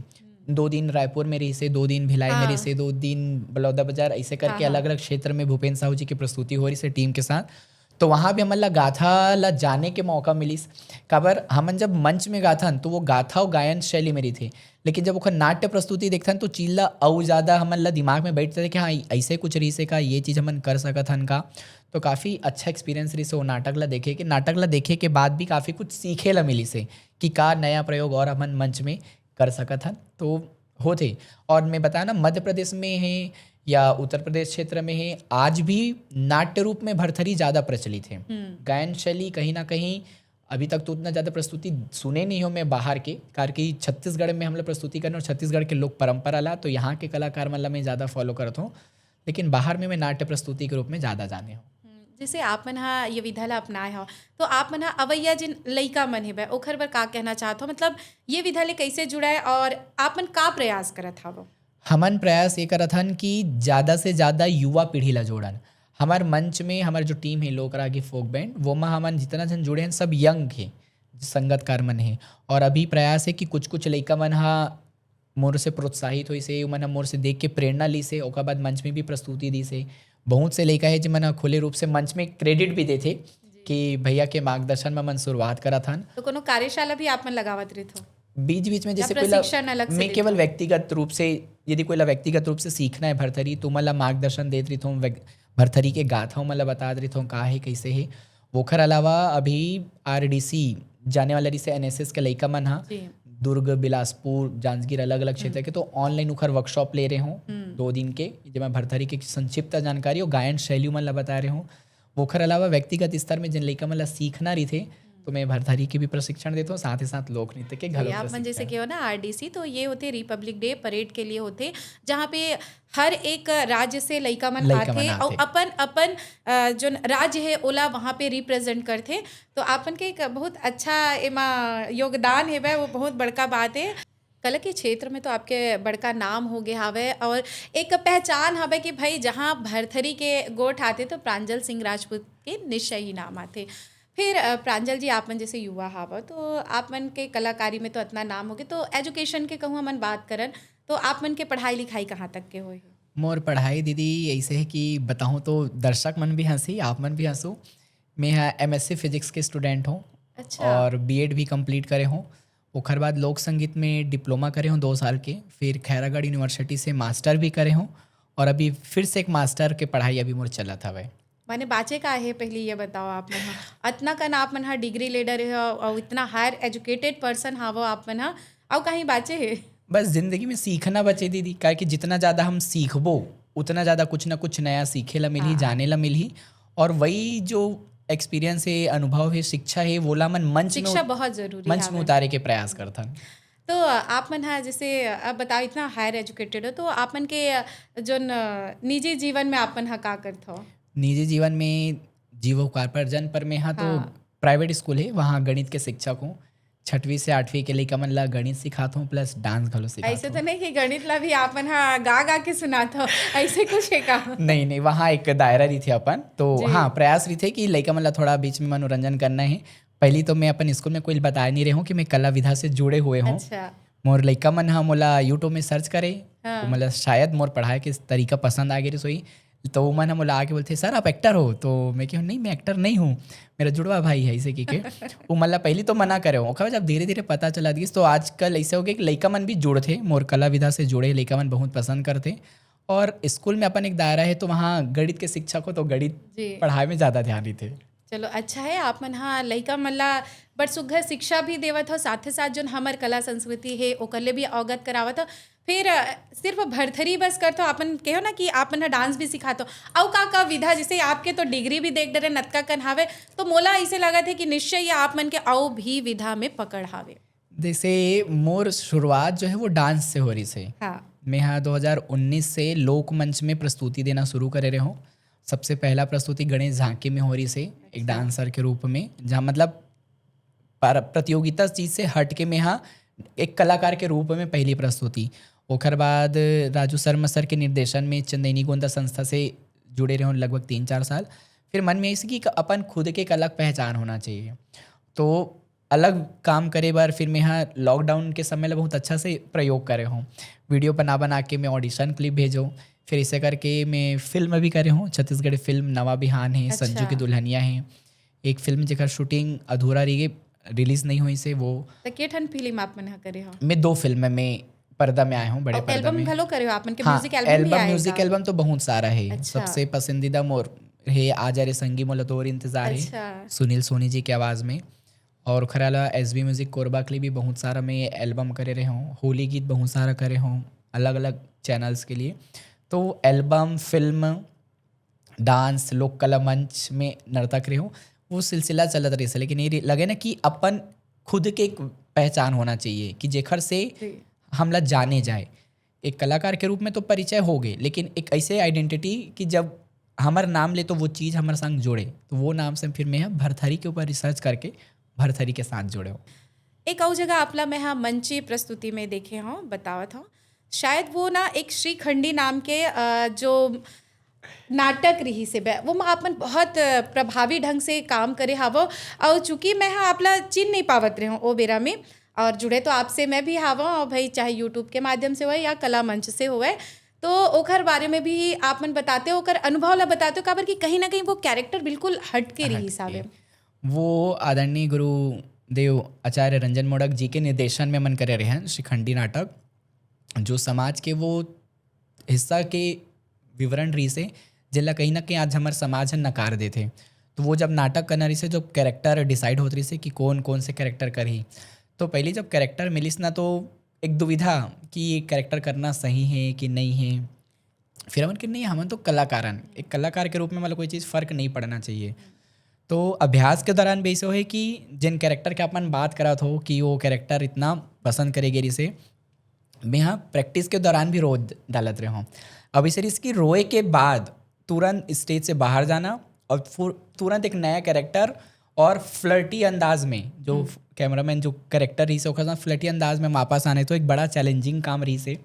दो दिन रायपुर में रही से, दो दिन भिलाई में हाँ। रही से, दो दिन बलौदा बाजार, ऐसे करके हाँ, हाँ। अलग अलग क्षेत्र में भूपेन साहू जी की प्रस्तुति हो रही से टीम के साथ। तो वहाँ भी हमन ला गाथा ला जाने के मौका मिलिस। काबर हमन जब मंच में गाथन तो वो गाथा अउ गायन शैली में रहिथे, लेकिन जब ओकर नाट्य प्रस्तुति देखथन तो चीज ला अउ ज़्यादा हमन ला दिमाग में बैठ जाथे कि हाँ, ऐसे कुछ रहिसे का, ये चीज़ हमन कर सकत हन का। तो काफ़ी अच्छा एक्सपीरियंस रहिसे वो नाटक ला देखे के। नाटक ला देखे के बाद भी काफ़ी कुछ सीखे ला मिलिसे कि का नया प्रयोग और हमन मंच में कर सकत हन। तो होथे। और मैं बताया ना, मध्य प्रदेश में है या उत्तर प्रदेश क्षेत्र में है, आज भी नाट्य रूप में भरथरी ज़्यादा प्रचलित है। गायन शैली कहीं ना कहीं अभी तक तो उतना ज़्यादा प्रस्तुति सुने नहीं हो मैं बाहर के, काबर कि छत्तीसगढ़ में हम लोग प्रस्तुति करने और छत्तीसगढ़ के लोक परंपरा ला, तो यहाँ के कलाकार मन ला मैं ज़्यादा फॉलो करत हूँ, लेकिन बाहर में मैं नाट्य प्रस्तुति के रूप में ज़्यादा जाने हूँ। हम्म, जैसे आप मन हा ये विधा ला अपनाए हो, तो आप मन हा अवैया जिन लइका मन हेबे, ओखर बर का कहना चाहत हो? मतलब, ये विधा ले कैसे जुड़ाए और आप मन का प्रयास करत हव? हमन प्रयास ये करत हन कि ज़्यादा से ज़्यादा युवा पीढ़ी ला जोड़न। हमार मंच में हमार जो टीम है लोक रागी फोक बैंड, वो में हमन जितना जन जुड़े हैं सब यंग है, संगतकार मन है। और अभी प्रयास है कि कुछ कुछ लइका मन हा मोर से प्रोत्साहित होइस हे, उमन ह मोर से देख के प्रेरणा लीस हे, ओकर बाद मंच में भी प्रस्तुति दीस हे। बहुत से लइका हे जेमन ह खुले रूप से मंच में क्रेडिट भी देथे कि भैया के मार्गदर्शन में मन शुरुआत करत हन। तो कोनो कार्यशाला भी आप मन लगावत रहिथो? बीच बीच में या जैसे कोई ला, प्रशिक्षण अलग से मैं देथो? केवल व्यक्तिगत रूप से, यदि कोई ला व्यक्तिगत रूप से सीखना है भरथरी, तो ओमन ला मार्गदर्शन देत रहिथों, व्यक-, भरथरी के गाथा ओमन ला बतात रहिथों, का हे, कैसे हे। ओखर अलावा अभी आरडीसी जाने वाला रहिसे एनएसएस के लइका मन ह, जी। दुर्ग, बिलासपुर, जांजगीर, अलग-अलग क्षेत्र के, तो ऑनलाइन ओखर वर्कशॉप ले रहे हों दो दिन के, जेमा भरथरी के संक्षिप्त जानकारी और गायन शैली मन ला बता रहे हों। ओखर अलावा व्यक्तिगत स्तर में जिन लइका मन ला सीखना रहिथे, तो मैं भरथरी के भी प्रशिक्षण देथों, साथ ही साथ लोक नृत्य के घलो आप मन जैसे प्रशिक्षण। कहो ना, आरडीसी, तो ये होते रिपब्लिक डे परेड के लिए होते, जहाँ पे हर एक राज्य से लइका मन लइका आथे मन और आथे। अपन अपन अ, जोन राज्य है ओला वहाँ पे रिप्रेजेंट करथे। तो आपन के एक बहुत अच्छा एमा योगदान हेबे, वो बहुत बड़का बात है। कला के क्षेत्र में तो आपके बड़का नाम हो गए हावे और एक पहचान हवे कि भाई जहाँ भरथरी के गोठ आथे तो प्रांजल सिंह राजपूत के निश्चय ही नाम आथे। फिर अ, प्रांजल जी, आप मन जैसे युवा हावव तो आप मन के कलाकारी में तो इतना नाम होगे, तो एजुकेशन के कहूँ हमन बात करन तो आप मन के पढ़ाई लिखाई कहाँ तक के होए हे? मोर पढ़ाई दीदी ऐसे है कि बताऊँ तो दर्शक मन भी हंसी, आप मन भी हंसू। मैं ह एमएससी फिजिक्स के स्टूडेंट हूँ अच्छा। और बीएड भी कंप्लीट करे हूँ। ओखर बाद लोक संगीत में डिप्लोमा करे हूँ दो साल के, फिर खैरागढ़ यूनिवर्सिटी से मास्टर भी करे हूँ और अभी फिर से एक मास्टर के पढ़ाई अभी मोर चलत हवे। माने बाचे का है, पहले ये बताओ आप मन हा, अतना कन आप मन हा डिग्री लेडर हो और इतना हायर एजुकेटेड पर्सन हावो आप मन हा, और कहीं बाचे है? बस जिंदगी में सीखना बचे दीदी, काहे कि जितना ज़्यादा हम सीखबो उतना ज़्यादा कुछ ना कुछ नया सीखे ला मिलही, हाँ। जाने ला मिलही। और वही जो एक्सपीरियंस है, अनुभव है, शिक्षा है, वोला मन मंच में शिक्षा उत- बहुत जरूरी मंच में हावे। उतारे के प्रयास करथन। तो आप मन हा जैसे अब बताओ इतना हायर एजुकेटेड हो, तो आप मन के जो न, निजी जीवन में आप मन हा का करत हो? निजी जीवन में जीविकोपार्जन पर मैं हाँ तो हाँ। प्राइवेट स्कूल है, वहाँ गणित के शिक्षक हूँ। छठवीं से आठवीं के लइका मन ला गणित सिखात हूँ प्लस डांस घलो सिखात ऐसे हूँ। तो नहीं कि गणित ला भी आप मन हा गा गा के सुनात हो, ऐसे कुछ है का? नहीं नहीं, वहाँ एक दायरा रहिथे अपन, तो जी। हाँ, प्रयास रहिथे कि लइका मन ला थोड़ा बीच में मनोरंजन करना है। पहली तो मैं अपन स्कूल में कोई बताए नहीं रहे हूँ कि मैं कला विधा से जुड़े हुए हूँ। अच्छा। मोर लइका मन ह मोला यूट्यूब में सर्च करे, हाँ। तो मतलब शायद मोर पढ़ाए के तरीका पसंद आ गए रसोई, तो उमन ह मोला आके बोलथे, "सर, आप एक्टर हो?" तो मैं कहूँ, "नहीं, मैं एक्टर नहीं हूँ, मेरा जुड़वा भाई है," ऐसे कह के। उमन ला पहली तो मना करे हूँ, ओकर बाद जब धीरे धीरे पता चला दिस, तो आजकल ऐसे हो गए कि लइका मन भी जुड़थे, मोर कला विधा से जुड़े लइका मन बहुत पसंद करथे। और स्कूल में अपन एक दायरा है, तो वहाँ गणित के शिक्षक हो, तो गणित जी। पढ़ाई में ज़्यादा ध्यान रहिथे। चलो, अच्छा है, आप मन हा लइका मन ला बड़ सुघर शिक्षा भी देवत हो, साथे साथ जोन हमर कला संस्कृति है ओकर ले भी अवगत करावत हो। फिर अ, सिर्फ भरथरी बस करत हो, आप मन कहो ना कि आप मन हा डांस भी सिखात हो, अउ का का विधा, जैसे आपके तो डिग्री भी देख डरे नतका कन हावे, तो मोला ऐसे लगत है कि निश्चय ये आप मन के अउ भी विधा में पकड़ हावे। जैसे मोर शुरुआत जो है वो डांस से हो रही से। हाँ। मैं हाँ दो हज़ार उन्नीस से लोकमंच में प्रस्तुति देना शुरू करे रहे हूँ। सबसे पहला प्रस्तुति गणेश झांकी में हो रही से, एक डांसर के रूप में, जहाँ मतलब पर-, प्रतियोगिता चीज से हट के मैं हाँ एक कलाकार के रूप में पहली प्रस्तुति। ओकर बाद राजू शर्मा सर के निर्देशन में चंदैनी गोंदा संस्था से जुड़े रहे लगभग तीन चार साल। फिर मन में ऐसे कि एक अपन खुद के एक अलग पहचान होना चाहिए, तो अलग काम करे बर फिर मैं हाँ लॉकडाउन के समय ला बहुत अच्छा से प्रयोग करे हूँ। वीडियो बना बना के मैं ऑडिशन क्लिप भेजो, फिर इसे करके मैं फिल्म भी करे हूँ, छत्तीसगढ़ी फिल्म नवा बिहान है, अच्छा। संजू की दुल्हनिया है, एक फिल्म जेकर शूटिंग अधूरा रही, रिलीज नहीं हुई से वो। तो के ठन फिल्म आप मन ह करे हो? मैं दो फिल्म में पर्दा में आए हूँ, बड़े और पर्दा एल्बम में। घलो करे हो आप मन के? हाँ, म्यूजिक एल्बम भी एल्बम, आएगा? म्यूजिक एल्बम तो बहुत सारा है। अच्छा। सबसे पसंदीदा मोर है आज रे संगी मोला तोर इंतजार है, अच्छा। सुनील सोनी जी की आवाज में। और ओखर अलावा एस बी म्यूजिक कोरबा के लिए भी बहुत सारा मैं एल्बम करे रहे हूँ, होली गीत बहुत सारा करे हूँ अलग अलग चैनल्स के लिए। तो एल्बम, फिल्म, डांस, लोक कला मंच में नर्तक रहे हूँ, वो सिलसिला चलत रहिस। लेकिन ये लगे ना कि अपन खुद के एक पहचान होना चाहिए कि जेखर से जी। हमला जाने जाए। एक कलाकार के रूप में तो परिचय हो गए, लेकिन एक ऐसे आइडेंटिटी कि जब हमर नाम ले तो वो चीज़ हमर संग जुड़े, तो वो नाम से फिर मैं भरथरी के ऊपर रिसर्च करके भरथरी के साथ जुड़े हूँ। एक अउ जगह आपला मैं हा मंची प्रस्तुति में देखे हूँ, बतावत हूँ, शायद वो ना एक श्रीखंडी नाम के अ, जो नाटक रही से बे-, वो म आप मन बहुत प्रभावी ढंग से काम करे हावो। और चूंकि मैं हा आपला चिन्ह नहीं पावत रहे हूँ ओ बेरा में, और जुड़े तो आपसे मैं भी हावो, और भाई चाहे यूट्यूब के माध्यम से होए या कला मंच से होए, तो ओखर बारे में भी आप मन बताते हो, ओकर अनुभव ला बताते हो, काबर कि कहीं ना कहीं वो कैरेक्टर बिल्कुल हट के रही हट के। सावे। वो आदरणीय गुरुदेव आचार्य रंजन मोड़क जी के निर्देशन में मन करे रहे हैं श्रीखंडी नाटक, जो समाज के वो हिस्सा के विवरण रही से, जेला कहीं ना कहीं आज हमर समाज ह नकार देथे। तो वो जब नाटक करना रही से, जब कैरेक्टर डिसाइड होत रही से कि कौन कौन से कैरेक्टर करही, तो पहली जब कैरेक्टर मिलिस ना, तो एक दुविधा कि ये कैरेक्टर करना सही है कि नहीं है। फिर हमन के नहीं, हमन तो कलाकारन, एक कलाकार के रूप में मतलब कोई चीज़ फर्क नहीं पड़ना चाहिए। तो अभ्यास के दौरान भी ऐसे होए कि जिन कैरेक्टर के अपन बात करत हो कि वो कैरेक्टर इतना पसंद करे गे रिसे, मैं हाँ प्रैक्टिस के दौरान भी रो डालत रहे हूँ। अब ऐसे रिस कि रोए के बाद तुरंत स्टेज से बाहर जाना और फुर-, तुरंत एक नया कैरेक्टर और फ्लर्टी अंदाज में, जो कैमरामैन जो कैरेक्टर रही से ओकर साथ फ्लर्टी अंदाज में वापस आने, तो एक बड़ा चैलेंजिंग काम रही से।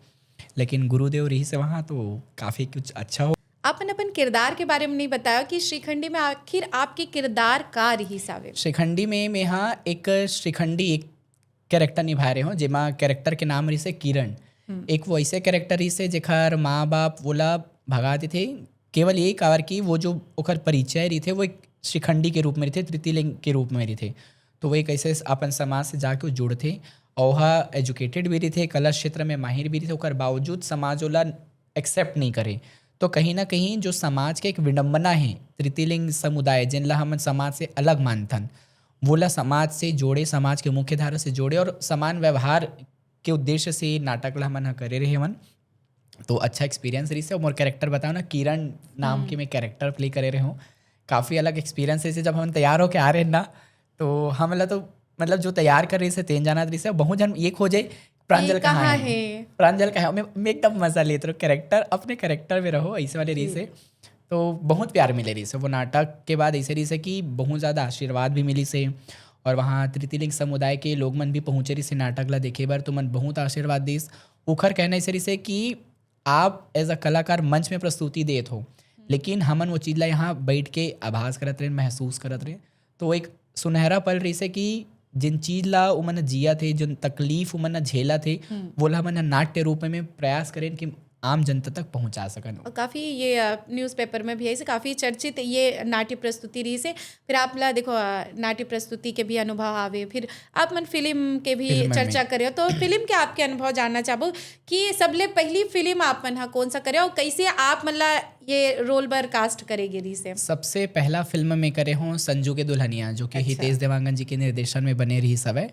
लेकिन गुरुदेव रही से वहाँ, तो काफ़ी कुछ अच्छा हो। आपन अपन किरदार के बारे में नहीं बताया कि श्रीखंडी में आखिर आपके किरदार का रही सावे? श्रीखंडी में मैं हाँ एक श्रीखंडी, एक कैरेक्टर निभाए रहे हो, जेमा कैरेक्टर के नाम रही से किरण। एक वो ऐसे कैरेक्टर रही से जेकर माँ बाप वोला भगा देथे, केवल यही काबर कि वो जो ओकर परिचय रही थे वो एक श्रीखंडी के रूप में रही थे, तृतीय लिंग के रूप में रही थे। तो वो एक ऐसे अपन समाज से जाके वो जुड़थे और वह एजुकेटेड भी रही थे, कला क्षेत्र में माहिर भी रही थे, ओकर बावजूद समाज ओला एक्सेप्ट नहीं करे। तो कहीं ना कहीं जो समाज के एक विडंबना है, तृतीय लिंग समुदाय, जिनला हमन समाज से अलग मानथन, वोला समाज से जोड़े, समाज के मुख्य धारा से जोड़े और समान व्यवहार के उद्देश्य से नाटक ला हमन ह करे रहे हवन। तो अच्छा एक्सपीरियंस रही से। मोर कैरेक्टर बताओ ना, किरण नाम के मैं कैरेक्टर प्ले करे रहे हूँ। काफ़ी अलग एक्सपीरियंस रही से। जब हम तैयार होके आ रहे हैं ना, तो हमला तो मतलब जो तैयार कर रही से तेन जानत रही से, बहुत जन ये खोजे प्रांजल ये कहाँ कहाँ है, है? प्रांजल कहाँ है। मैं, मैं एकदम मजा लेत रहो कैरेक्टर, अपने कैरेक्टर में रहो, ऐसे वाले रही से। तो बहुत प्यार मिले रही से वो नाटक के बाद। ऐसे रही से कि बहुत ज़्यादा आशीर्वाद भी मिली से और वहाँ तृतीय लिंग समुदाय के लोग मन भी पहुँचे रही से नाटक ला देखे बर, तो मन बहुत आशीर्वाद दिस। उखर कहना ऐसे रही से कि आप एज अ कलाकार मंच में प्रस्तुति देत हो, लेकिन हमन वो चीज़ ला यहाँ बैठ के आभास करत रहे, महसूस करत रहे। तो वो एक सुनहरा पल रही से कि जिन चीज़ ला उमन जिया थे, जिन तकलीफ उमन झेला थे, वोला हमन नाट्य रूप में प्रयास करें कि आम जनता तक पहुँचा सकन। और काफ़ी ये न्यूज़पेपर में भी ऐसे काफ़ी चर्चित ये नाट्य प्रस्तुति रही से। फिर आप ला देखो, अ, नाट्य प्रस्तुति के भी अनुभव आवे, फिर आप मन फिल्म के भी फिल्म में। चर्चा करे हो, तो फिल्म के आपके अनुभव जानना चाहबो कि सबले पहली फिल्म आप मन हा कौन सा करे और कैसे आप मन ला ये रोल बर कास्ट करे गे रही से? सबसे पहला फिल्म मैं करे हूँ संजू के दुल्हनिया, जो कि अच्छा। हितेश देवांगन जी के निर्देशन में बने रही सवय।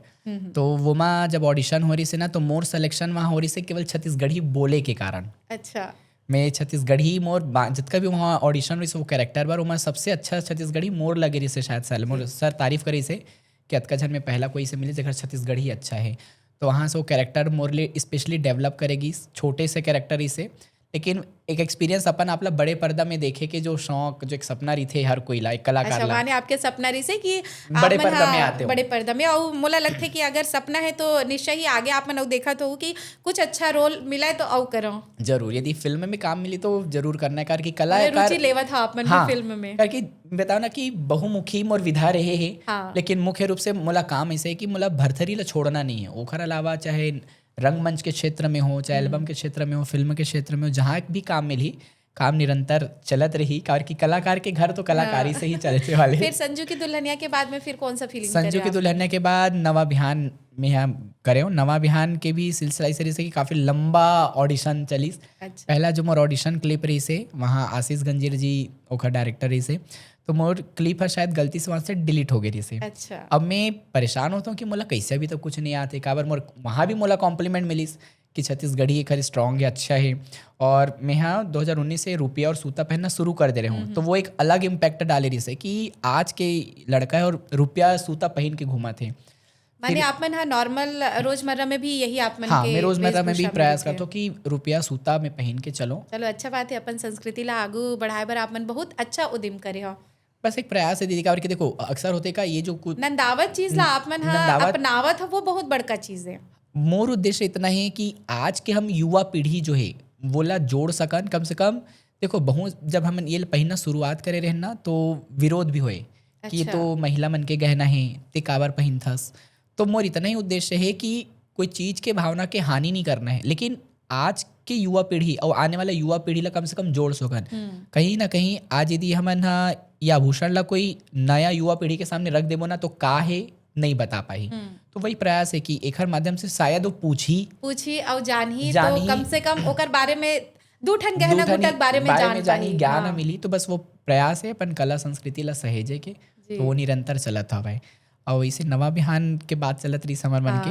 तो वो मा जब ऑडिशन हो रही से ना, तो मोर सिलेक्शन वहाँ हो रही से केवल छत्तीसगढ़ी बोले के कारण। अच्छा। मैं छत्तीसगढ़ी मोर बा-, जितका भी वहाँ ऑडिशन रही से वो कैरेक्टर बर, वो मैं सबसे अच्छा छत्तीसगढ़ी मोर लगे रही से शायद साल मोर सर तारीफ करी से कि अतका झन में पहला कोई से मिले जेकर छत्तीसगढ़ी अच्छा है। तो वहाँ से वो कैरेक्टर मोर लिए स्पेशली डेवलप करे गिस, छोटे से कैरेक्टर ही से, लेकिन एक एक्सपीरियंस अपन आप ला बड़े पर्दा में देखे के जो शौक, जो एक सपना रहिथे हर कोई ला, एक कलाकार अच्छा, ला। माने आपके सपना रहिसे कि बड़े आप मन पर्दा हा में आते हो। बड़े पर्दा में, और मोला लगथे कि अगर सपना है तो निश्चय ही आगे आप मन अउ देखत हो कि कुछ अच्छा रोल मिला है तो अउ करो। जरूर, यदि फिल्म में काम मिली तो जरूर करना है, कारण कि माने रुचि कलाकार लेवत हा आप मन हाँ, भी फिल्म में। कारण कि बताओ ना कि बहुमुखी मोर विधा रहे है, हाँ। लेकिन मुख्य रूप से मोला काम ऐसे है कि मोला भरथरी ला छोड़ना नहीं है। ओखर अलावा चाहे रंगमंच के क्षेत्र में हो, चाहे एल्बम के क्षेत्र में हो, फिल्म के क्षेत्र में हो, जहाँ भी काम मिली, काम निरंतर चलत रही, कारण कि कलाकार के घर तो कलाकारी से ही चलते वाले। फिर संजू की दुल्हनिया के बाद में फिर कौन सा फिल्म संजू करे की आप? दुल्हनिया के बाद नवा बिहान में हम करे हो। नवा बिहान के भी सिलसिला ऐसे रही से कि काफी लंबा ऑडिशन चलिस। अच्छा। पहला जो मोर ऑडिशन क्लिप रही से, वहाँ आशीष गंजीर जी ओखर डायरेक्टर रही से, तो मोर क्लिप है शायद गलती से वहाँ से डिलीट हो गई रही से। अच्छा। अब मैं परेशान होता हूँ कि मोला कैसे अभी तक कुछ नहीं आते, काबर मोर वहाँ भी मोला कॉम्प्लीमेंट मिलिस कि छत्तीसगढ़ी एकर स्ट्रॉन्ग है, अच्छा है। और मैं हाँ दो हज़ार उन्नीस से रुपया और सूता पहनना शुरू कर दे रहे हूँ, तो वो एक अलग इम्पैक्ट डाले रही से कि आज के लड़का है और रुपया सूता पहन के घूमत है। माने आप मन हा नॉर्मल रोजमर्रा में भी यही आप मन हाँ, के मैं रोजमर्रा में भी वेशभूषा प्रयास दिखे। करता हूँ कि रुपया सूता में पहन के चलो। चलो, अच्छा बात है, अपन संस्कृति ला आगू बढ़ाए बर आप मन बहुत अच्छा उद्यम करे हो। बस एक प्रयास है दीदी, काबर कि देखो, अक्सर होते का ये जो कुछ नंदावत चीज ला आप मन हा नंदावत अपनावत हो, वो बहुत बड़का चीज है। मोर उद्देश्य इतना है कि आज के हम युवा पीढ़ी जो है, वो ला जोड़ सकन। कम से कम देखो, बहुत जब हम ये पहनना शुरुआत करे रहन ना, तो विरोध भी होए कि ये अच्छा। तो महिला मन के गहना है, ते काबर पहिनथस। तो मोर इतना ही उद्देश्य है कि कोई चीज के भावना के हानि नहीं करना है, लेकिन आज के युवा पीढ़ी और आने वाला युवा पीढ़ी ला कम से कम जोड़ सकन। कहीं ना कहीं आज यदि हमन हा ये आभूषण ला कोई नया युवा पीढ़ी के सामने रख देबो ना, तो का है नहीं बता पाही। तो वही प्रयास है कि एखर माध्यम से शायद वो पूछी, पूछी और जानही, जानही। तो कम से कम ओकर बारे में दू ठन गहना दू ठन गुटक बारे में बारे जान में जानी, पाही। ज्ञान हाँ। मिली। तो बस वो प्रयास है अपन कला संस्कृति ला सहेजे के, तो वो निरंतर चलत हवय। और इसे नवा बिहान के बात चलत रही हमर मन के,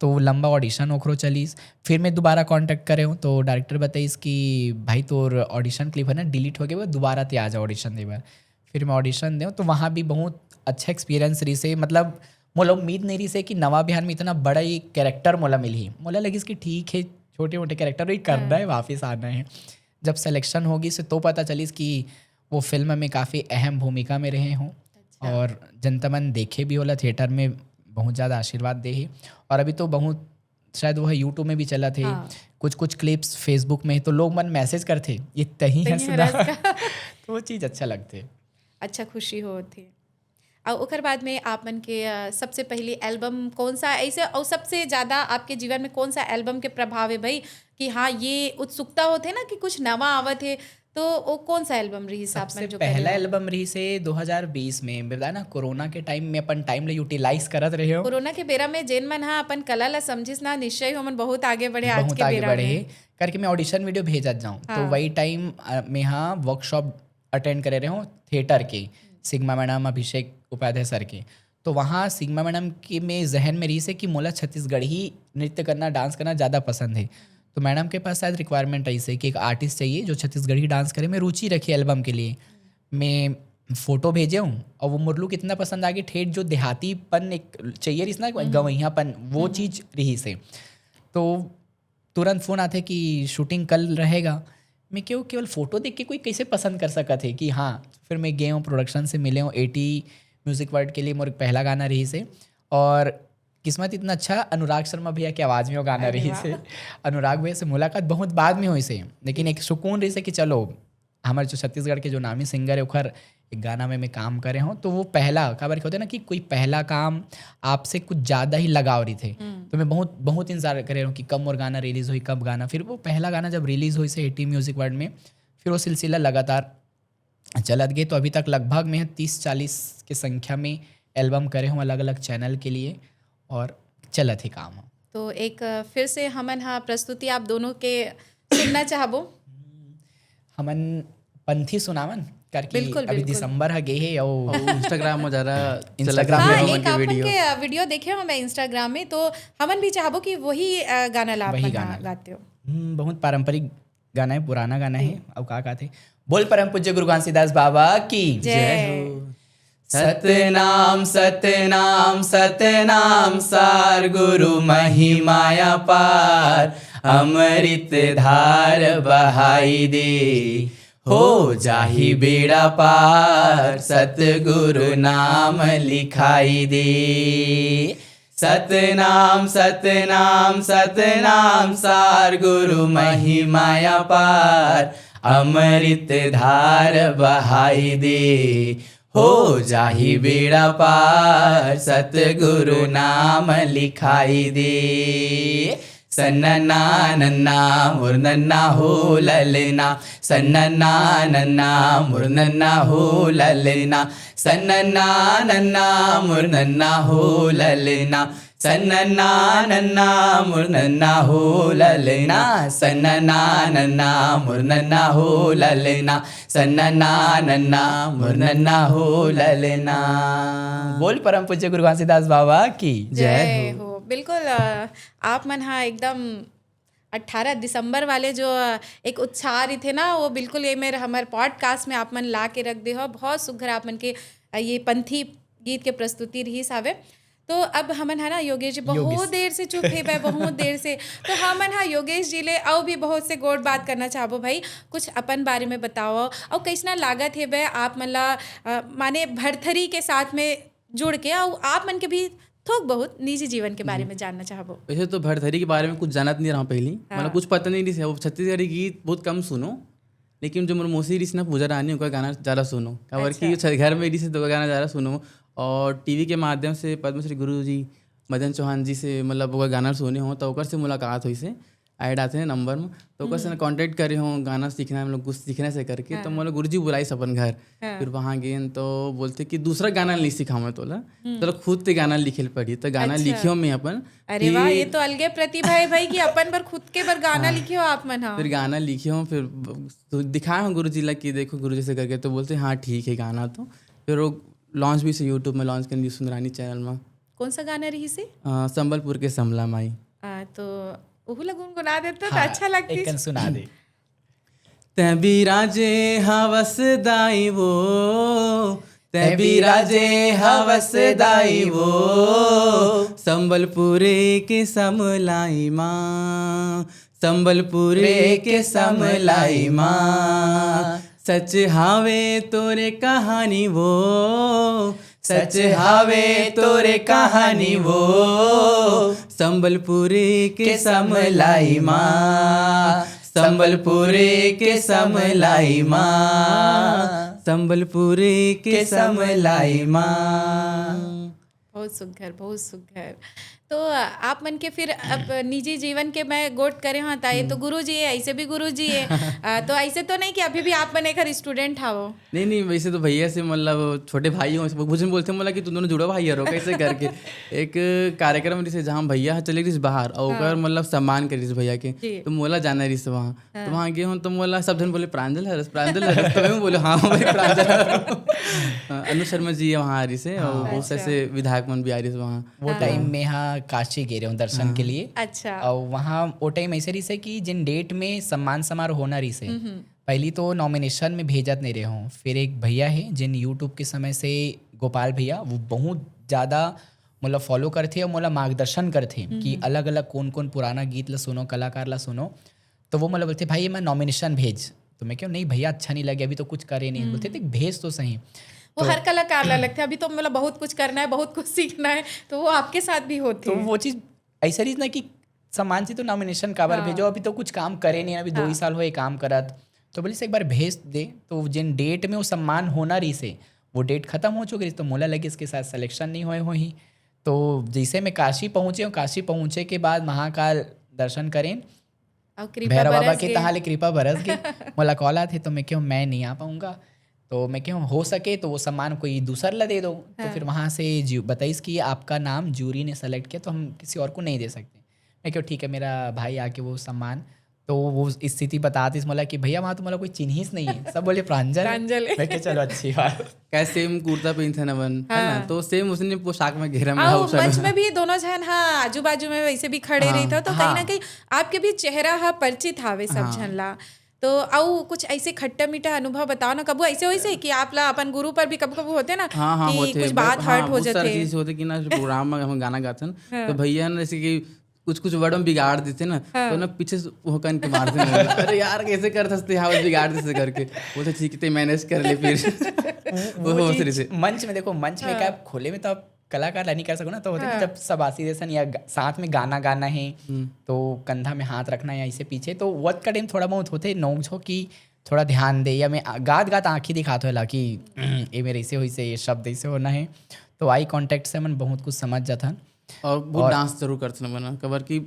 तो लंबा ऑडिशन ओखरो चलिस। फिर मैं दोबारा कॉन्टैक्ट करे हूँ, तो डायरेक्टर बताइस कि भाई, तोर ऑडिशन क्लिप है ना, डिलीट हो गए, वो दोबारा ते आ जा ऑडिशन दे बर। फिर मैं ऑडिशन दे हूँ, तो वहाँ भी बहुत अच्छा एक्सपीरियंस रही से, मतलब मोला उम्मीद नहीं रही से कि नवा बिहान में इतना बड़ा ये कैरेक्टर मोला मिलही। मोला लगिस कि ठीक है, छोटे मोटे कैरेक्टर ही करना है, वापस आना है। जब सिलेक्शन होगी से तो पता चलिस कि वो फिल्म में काफ़ी अहम भूमिका में रहे हूँ। और जनता मन देखे भी होला थिएटर में, बहुत ज़्यादा आशीर्वाद दे ही। और अभी तो बहुत, शायद वो है YouTube में भी चला थे, हाँ। कुछ कुछ क्लिप्स Facebook में, तो लोग मन मैसेज करते, "ये तही है तही सुधा।" हरस का। तो वो चीज़ अच्छा लगते। अच्छा, खुशी होत हे। और ओकर बाद में आप मन के अ, सबसे पहली एल्बम कौन सा ऐसे, और सबसे ज्यादा आपके जीवन में कौन सा एल्बम के प्रभाव है भाई, कि हाँ, ये उत्सुकता होते ना कि कुछ नवा आवत है, तो वो कौन सा एल्बम रही आप मन सबसे जो पहला करे हो? एल्बम रही से दो हज़ार बीस में, बताया ना, कोरोना के टाइम में अपन टाइम ला यूटिलाइज करत रहे हो। कोरोना के बेरा में जेन मन हा अपन कला ला समझिस ना, निश्चय ही ओमन बहुत आगे बढ़े आज बहुत के आगे बेरा बढ़े में। है, करके मैं ऑडिशन वीडियो भेजत जाऊँ। तो हाँ। वही टाइम अ, मैं हाँ वर्कशॉप अटेंड करे रहे हूँ थिएटर के, सिग्मा मैडम अभिषेक उपाध्याय सर के। तो वहाँ सिग्मा मैडम के में जहन में रही से कि मोला छत्तीसगढ़ी नृत्य करना, डांस करना ज़्यादा पसंद है। तो मैडम के पास शायद रिक्वायरमेंट आई से कि एक आर्टिस्ट चाहिए जो छत्तीसगढ़ी डांस करे, में रुचि रखे एल्बम के लिए। मैं फोटो भेजे हूँ और वो मोर लुक इतना पसंद आ गई, ठेठ जो देहातीपन एक चाहिए रही ना, गवैयापन, वो चीज़ रही से। तो तुरंत फ़ोन आते कि शूटिंग कल रहेगा। मैं क्यों केवल फ़ोटो देख के कोई कैसे पसंद कर सकत है कि हाँ। फिर मैं गए हूँ, प्रोडक्शन से मिले हूँ, एटी म्यूज़िक वर्ल्ड के लिए मोर पहला गाना रही से। और किस्मत इतना अच्छा, अनुराग शर्मा भैया की आवाज़ में वो गाना अरे रही वाह। से। अनुराग भैया से मुलाकात बहुत बाद में हुई से, लेकिन एक सुकून रही से कि चलो, हमारे जो छत्तीसगढ़ के जो नामी सिंगर है, ओखर एक गाना में मैं काम करे हूँ। तो वो पहला, काबर के होते ना कि कोई पहला काम आपसे कुछ ज़्यादा ही लगाव रही थे, तो मैं बहुत बहुत इंतजार करे रहूँ कि कब मोर गाना रिलीज हुई, कब गाना। फिर वो पहला गाना जब रिलीज हुई से एटी म्यूज़िक वर्ल्ड में, फिर वो सिलसिला लगातार चलत गए। तो अभी तक लगभग मैं तीस चालीस के संख्या में एल्बम करे हूँ अलग अलग चैनल के लिए, और चलत ही काम हो। तो एक अ, फिर से हमन हा प्रस्तुति आप दोनों के सुनना चाहबो। हमन पंथी सुनावन करके बिल्कुल, अभी बिल्कुल। दिसंबर ह गे हे, और इंस्टाग्राम में ज्यादा Instagram चलत में हे हाँ, हमन एक के आपन वीडियो। के अ, वीडियो देखे हो मैं इंस्टाग्राम में, तो हमन भी चाहबो कि वही अ, गाना ला वही आपन हा गाना। गाते हो। हम्म, बहुत पारंपरिक गाना है, पुराना गाना है। अब का कहते, बोल परम पूज्य गुरु घासीदास बाबा की। जय। सतनाम सतनाम सतनाम सार गुरु महिमा अपार, अमृत धार बहाई दे, हो जाही बेड़ा पार सतगुरु नाम लिखाई दे। सतनाम सतनाम सतनाम सार गुरु महिमा अपार, अमृत धार बहाई दे, हो जाही बेड़ा पार सतगुरु नाम लिखाई दे। सन्नना नन्ना मुरनन्ना हो ललना, सन्नना नन्ना मुरनन्ना हो ललना, सन्नना नन्ना मुरनन्ना हो ललना, सन्नना नन्ना मुरनन्ना हो ललना, सन्नना नन्ना मुरनन्ना हो ललना, सन्नना नन्ना मुरनन्ना हो ललना। बोल परम पूज्य गुरु घासीदास बाबा की जय हो। बिल्कुल। आप मन हा एकदम अट्ठारह दिसंबर वाले जो एक उत्साह रहिथे ना, वो बिल्कुल ये मेरे हमर पॉडकास्ट में आप मन ला के रख दे हो। बहुत सुघर आप मन के ये पंथी गीत के प्रस्तुति रहिस हावे। तो अब हमन है ना योगेश जी, बहुत देर से चुप हे बे, बहुत देर से। तो हमन हा योगेश जी ले अउ भी बहुत से गोठ बात करना चाहबो भाई, कुछ अपन बारे में बताओ, अउ कैसना लागत हे बे आप मन ला, माने भरथरी के साथ में जुड़ के, अउ आप मन के भी थोक बहुत निजी जीवन के बारे में जानना चाहबो। वैसे तो भरथरी के बारे में कुछ जानत नहीं रहा पहली, हाँ। मतलब कुछ पता नहीं रही, वो छत्तीसगढ़ी गीत बहुत कम सुनो, लेकिन जो मोर मौसी रहिस ना पूजा रानी, ओकर गाना ज़्यादा सुनो, काबर अच्छा। कि घर में रहिस तो गाना ज़्यादा सुनो, और टीवी के माध्यम से पद्मश्री गुरु जी मदन चौहान जी से मतलब ओकर गाना सुने हो तो ओकर से मुलाकात होइसे। ऐड आथे ना नंबर में, तो ओकर से कॉन्टैक्ट करे हो, गाना सीखना है, मतलब कुछ सीखना से करके। तो मोला गुरुजी बुलाइस अपन घर। फिर वहाँ गेन तो बोलथे कि दूसरा गाना नहीं सिखावं तोला, तोला खुद ते गाना लिखे ल पड़ी। तो गाना लिखे हो मैं अपन। अरे वाह, ये तो अलगे प्रतिभा है भाई कि अपन बर खुद के बर गाना लिखे हो आप मन। हाँ, फिर गाना लिखे हो, फिर तो दिखाए हो गुरुजी ला कि देखो गुरुजी से करके, तो बोलथे हाँ ठीक है गाना। तो फिर वो लॉन्च भी से यूट्यूब में लॉन्च करनी सुंदरानी चैनल में। कौन सा गाना रहिसे? संबलपुर के समला माई। तो ओहू ला गुनगुना देता तो अच्छा लगती। एकन सुना दे। तैं बिराजे हवस दाई वो, तैं बिराजे हवस दाई वो, संबलपुरे के समलाई माँ, संबलपुरे के समलाई माँ। सच हावे तोरे कहानी वो, सच हावे तोरे कहानी वो, संबलपुरी के समलाई माँ, संबलपुरी के समलाई माँ, संबलपुरी के समलाई माँ। बहुत सुघर, बहुत सुघर। तो आप मन के फिर अब निजी जीवन के मैं गोठ करे हाँ, ता ये तो गुरु जी है, ऐसे भी गुरु जी है। आ, तो ऐसे तो नहीं कि अभी भी आप मन एक स्टूडेंट हावो। नहीं नहीं, वैसे तो भैया से मतलब छोटे भाई हो, कुछ बोलते मोला कि तुम दोनों जुड़ो भाई यारो कैसे करके। एक कार्यक्रम जैसे जहाँ भैया चले रही बाहर और ओकर मतलब सम्मान करे रही भैया के, तो मोला जाना रही वहाँ। तो वहाँ गे हूँ तो मोला सब जन बोले प्रांजल हरस, प्रांजल हरस। तो मैं बोले हाँ भाई प्रांजल हरस। हाँ, अनु शर्मा जी वहाँ आ रही से और बहुत से ऐसे विधायक मन भी आ रही से वहाँ। वो टाइम में हाँ काशी गे रहे हूँ दर्शन के लिए। अच्छा। और वहाँ वो टाइम ऐसे रही से कि जिन डेट में सम्मान समारोह होना रही से, पहली तो नॉमिनेशन में भेजत नहीं रहे हूँ। फिर एक भैया है जिन यूट्यूब के समय से, गोपाल भैया, वो बहुत ज़्यादा मोला फॉलो करथे और मोला मार्गदर्शन करथे कि अलग अलग कौन कौन पुराना गीत ला सुनो, कलाकार ला सुनो। तो वो मोला बोलथे भाई मैं नॉमिनेशन भेज। तो मैं कहूँ नहीं भैया अच्छा नहीं लगे, अभी तो कुछ करे नहीं। बोलथे देख भेज तो सही। वो तो हर कलाकार ला लगथे अभी तो मतलब बहुत कुछ करना है, बहुत कुछ सीखना है, तो वो आपके साथ भी होथे। तो वो चीज़ ऐसा रही ना कि सम्मान से तो नॉमिनेशन काबर हाँ। भेजो, अभी तो कुछ काम करे नहीं, अभी दो ही हाँ। साल हुए काम करत। तो बोलिस एक बार भेज दे। तो जिन डेट में वो सम्मान होना रही से, वो डेट खत्म हो चुकी रही, तो मोला लगे इसके साथ सिलेक्शन नहीं होए होही। तो जैसे मैं काशी पहुँचे हूँ, काशी पहुँचे के बाद महाकाल दर्शन करें, भैरव बाबा के तहाँ ले कृपा बरस गई। मोला कॉल आथे तो मैं कहूँ मैं नहीं आ पाऊँगा। तो मैं कहूँ हो सके तो वो सम्मान कोई दूसर ला दे दो। हाँ। तो फिर वहाँ से बताइस कि आपका नाम जूरी ने सेलेक्ट किया, तो हम किसी और को नहीं दे सकते। मैं कहूँ ठीक है, मेरा भाई आके वो सम्मान, तो वो स्थिति बतातिस मोला कि भैया वहाँ तो मोला कोई चिन्हिस नहीं है, सब बोले प्रांजल। प्रांजल। मैं कहूँ चलो अच्छी बात। क्या सेम कुर्ता पहनथे नवन, है ना? हाँ। तो सेम उसने पोशाक में घेरा में आओ, मंच में भी दोनों जन, हाँ, आजू बाजू में वैसे भी खड़े हाँ। रही था, तो हाँ। कहीं ना कहीं आपके भी चेहरा हा परिचित हावे सब हाँ। झन ला। तो अउ कुछ ऐसे खट्टा मीठा अनुभव बताओ ना, कभू ऐसे वैसे कि आप ला अपन गुरु पर भी कभू कभू होथे ना हाँ हाँ कि होथे। कुछ बात हाँ, हर्ट हो बहुत सारा जाथे। चीज होथे कि ना प्रोग्राम में हम गाना गाथन हाँ। तो भैया ना जैसे कि कुछ कुछ वर्ड में बिगाड़ देथे ना हाँ। तो ना पीछे से वो कन के मारथे ना, अरे यार कैसे कर सकते हैं बिगाड़ देते करके। बोलथे ठीक है मैनेज कर ले फिर। वो वो चीज होथे। मंच में देखो, मंच में हाँ। क्या आप खुले में तो आप कलाकार ला नहीं कर सको ना, तो होथे ना हाँ। जब सबासी जैसन या ग- साथ में गाना गाना है हम्म। तो कंधा में हाथ रखना या ऐसे पीछे, तो वत का टाइम थोड़ा बहुत होथे नोक झोंक कि थोड़ा ध्यान दे, या मैं आ- गात गात आँखी दिखात होला कि "हम्म, ये मेरे ऐसे होइसे, ये शब्द ऐसे होना है", तो आई कॉन्टैक्ट से हमन बहुत कुछ समझ जाथन। और बहुत और- डांस जरूर करथन बना कबर की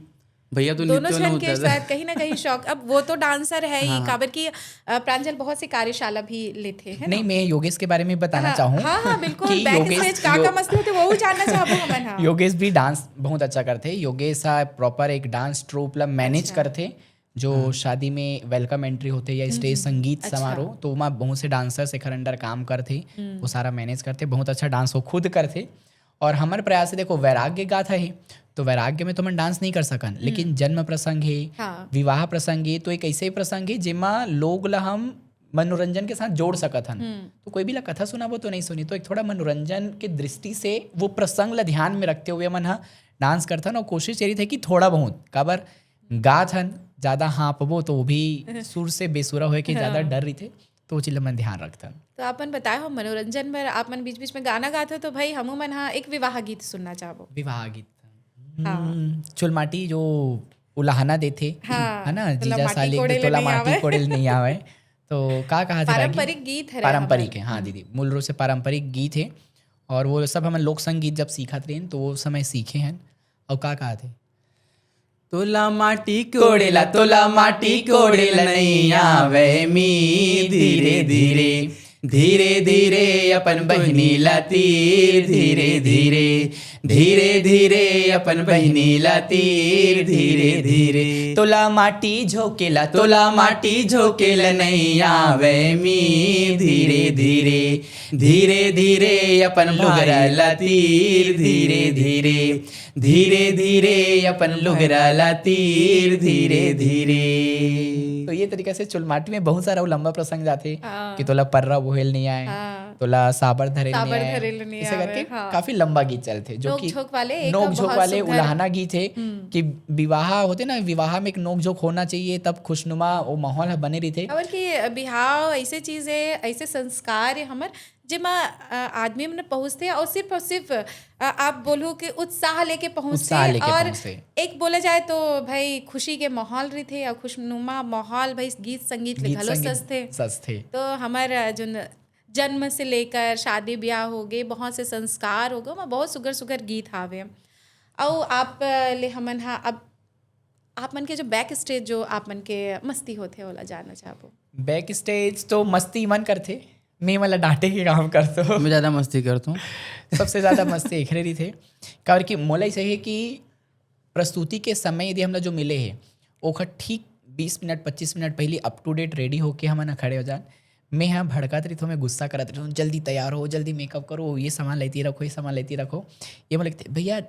भैया तो दोनों नृत्य जन नहीं के होता था। शायद कहीं ना कहीं शौक, अब वो तो डांसर है ही, हाँ। काबर कि अ, प्रांजल बहुत सी कार्यशाला भी लेथे है ना। नहीं, मैं योगेश के बारे में बताना हाँ, चाहूँ हाँ हाँ बिल्कुल। कि बैक योगेश स्टेज का यो- का मस्ती होथे वो भी जानना चाहबो हमन। हाँ। योगेश भी डांस बहुत अच्छा करथे। योगेश हा प्रॉपर एक डांस ट्रूप ला मैनेज अच्छा। करथे, जो शादी में वेलकम एंट्री होथे या स्टेज संगीत अच्छा। समारोह, तो ओमा बहुत से डांसर्स एखर अंडर काम करथे, हम्म। वो सारा मैनेज करथे, बहुत अच्छा डांस वो खुद करथे। और हमर प्रयास से देखो वैराग्य गाथा है, तो वैराग्य में तो हमन डांस नहीं कर सकन, लेकिन जन्म प्रसंग है, हाँ। विवाह प्रसंग है, तो एक ऐसे प्रसंग है जेमा लोग ला हम मनोरंजन के साथ जोड़ सकत हन। हम्म। तो कोई भी ला कथा सुनाबो तो नहीं सुनी, तो एक थोड़ा मनोरंजन के दृष्टि से वो प्रसंग ला ध्यान में रखते हुए मन ह डांस करथन और कोशिश ये रही थे कि थोड़ा बहुत काबर गात हन, ज्यादा हाँपबो तो वो भी सुर से बेसुरा होए के ज्यादा हाँ। डर रही थे, तो वो चीज ला मन ध्यान रखथन। तो आप मन बताए हो मनोरंजन बर आप मन बीच बीच में गाना गात हो, तो भाई हमू मन हा एक विवाह गीत सुनना चाहबो। विवाह गीत। हाँ। हम्म, चुलमाटी जो उलाहना देथे, हाँ, है ना, तोला जीजा माटी साली कोड़े के ले तोला नइ माटी आवे। कोड़े ले नइ आवे। तो का कहा थे रागी? पारंपरिक गीत हरे पारंपरिक हमर। है, हाँ दीदी, मूल रूप से पारंपरिक गीत है। और वो सब हमन लोक संगीत जब सीखत रहेन तो वो समय सीखे हैं। और का कहा थे? तोला माटी कोड़ेला, तोला माटी कोड़ेला नइ आवे मी, धीरे धीरे, धीरे धीरे अपन बहिनी ला तीर, धीरे धीरे, धीरे धीरे अपन बहिनी ला तीर, धीरे धीरे। तोला माटी झोंकेला, तोला माटी झोंकेला नइ आवे मी, धीरे धीरे, धीरे धीरे अपन लुगरा ला तीर, धीरे धीरे, धीरे धीरे अपन लुगरा ला तीर, धीरे धीरे। तो ये तरीका से चुलमाटी में बहुत सारा वो लंबा प्रसंग जाथे हाँ। कि तोला पर्रा बोहेल नहीं आए, हाँ। तोला साबर धरे साबर नहीं आए, धरे ले नहीं ऐसे आवे, करके हाँ। काफी लंबा गीत चलथे, जो नोक कि झोंक वाले एक नोक बहुत झोंक वाले सुंदर उलाहना गीत है हम्म। कि विवाह होथे ना, विवाह में एक नोक झोंक होना चाहिए, तब खुशनुमा वो माहौल ह बने रहिथे। काबर कि बिहाव ऐसे चीज है, ऐसे संस्कार है हमर, जेमा अ, आदमी मन पहुंचथे और सिर्फ और सिर्फ अ, आप बोलू कि उत्साह लेके पहुंचथे। उत्साह लेके और पहुंचथे। एक बोला जाए तो भाई खुशी के माहौल रहिथे और खुशनुमा माहौल, भाई गीत संगीत ले गीत घलो संगीत सजथे। सजथे। तो हमर अ, जोन जन्म से लेकर शादी ब्याह हो गए, बहुत से संस्कार हो गए, ओमा बहुत सुगर सुगर गीत हावे। अउ आप अ, ले हमन हा अब आप मन के जो बैक स्टेज जो आप मन के मस्ती होथे ओला जानना चाहबो। बैक स्टेज तो मस्ती मन करथे, मैं मला डांटे के काम करथो। मैं ज्यादा मस्ती करता हूँ। सबसे ज्यादा मस्ती एखरे रहिथे, काबर कि मोला ऐसे है कि प्रस्तुति के समय यदि हमला जो मिले है ओखर ठीक बीस मिनट पच्चीस मिनट पहले अप टू डेट रेडी होके हमन ह खड़े हो जान। मैं यहाँ भड़कात रहिथो, मैं गुस्सा करत रहिथो, जल्दी तैयार हो, जल्दी मेकअप करो, ये सामान लेती रखो, ये सामान लेती रखो। ये मोला लगथे भैया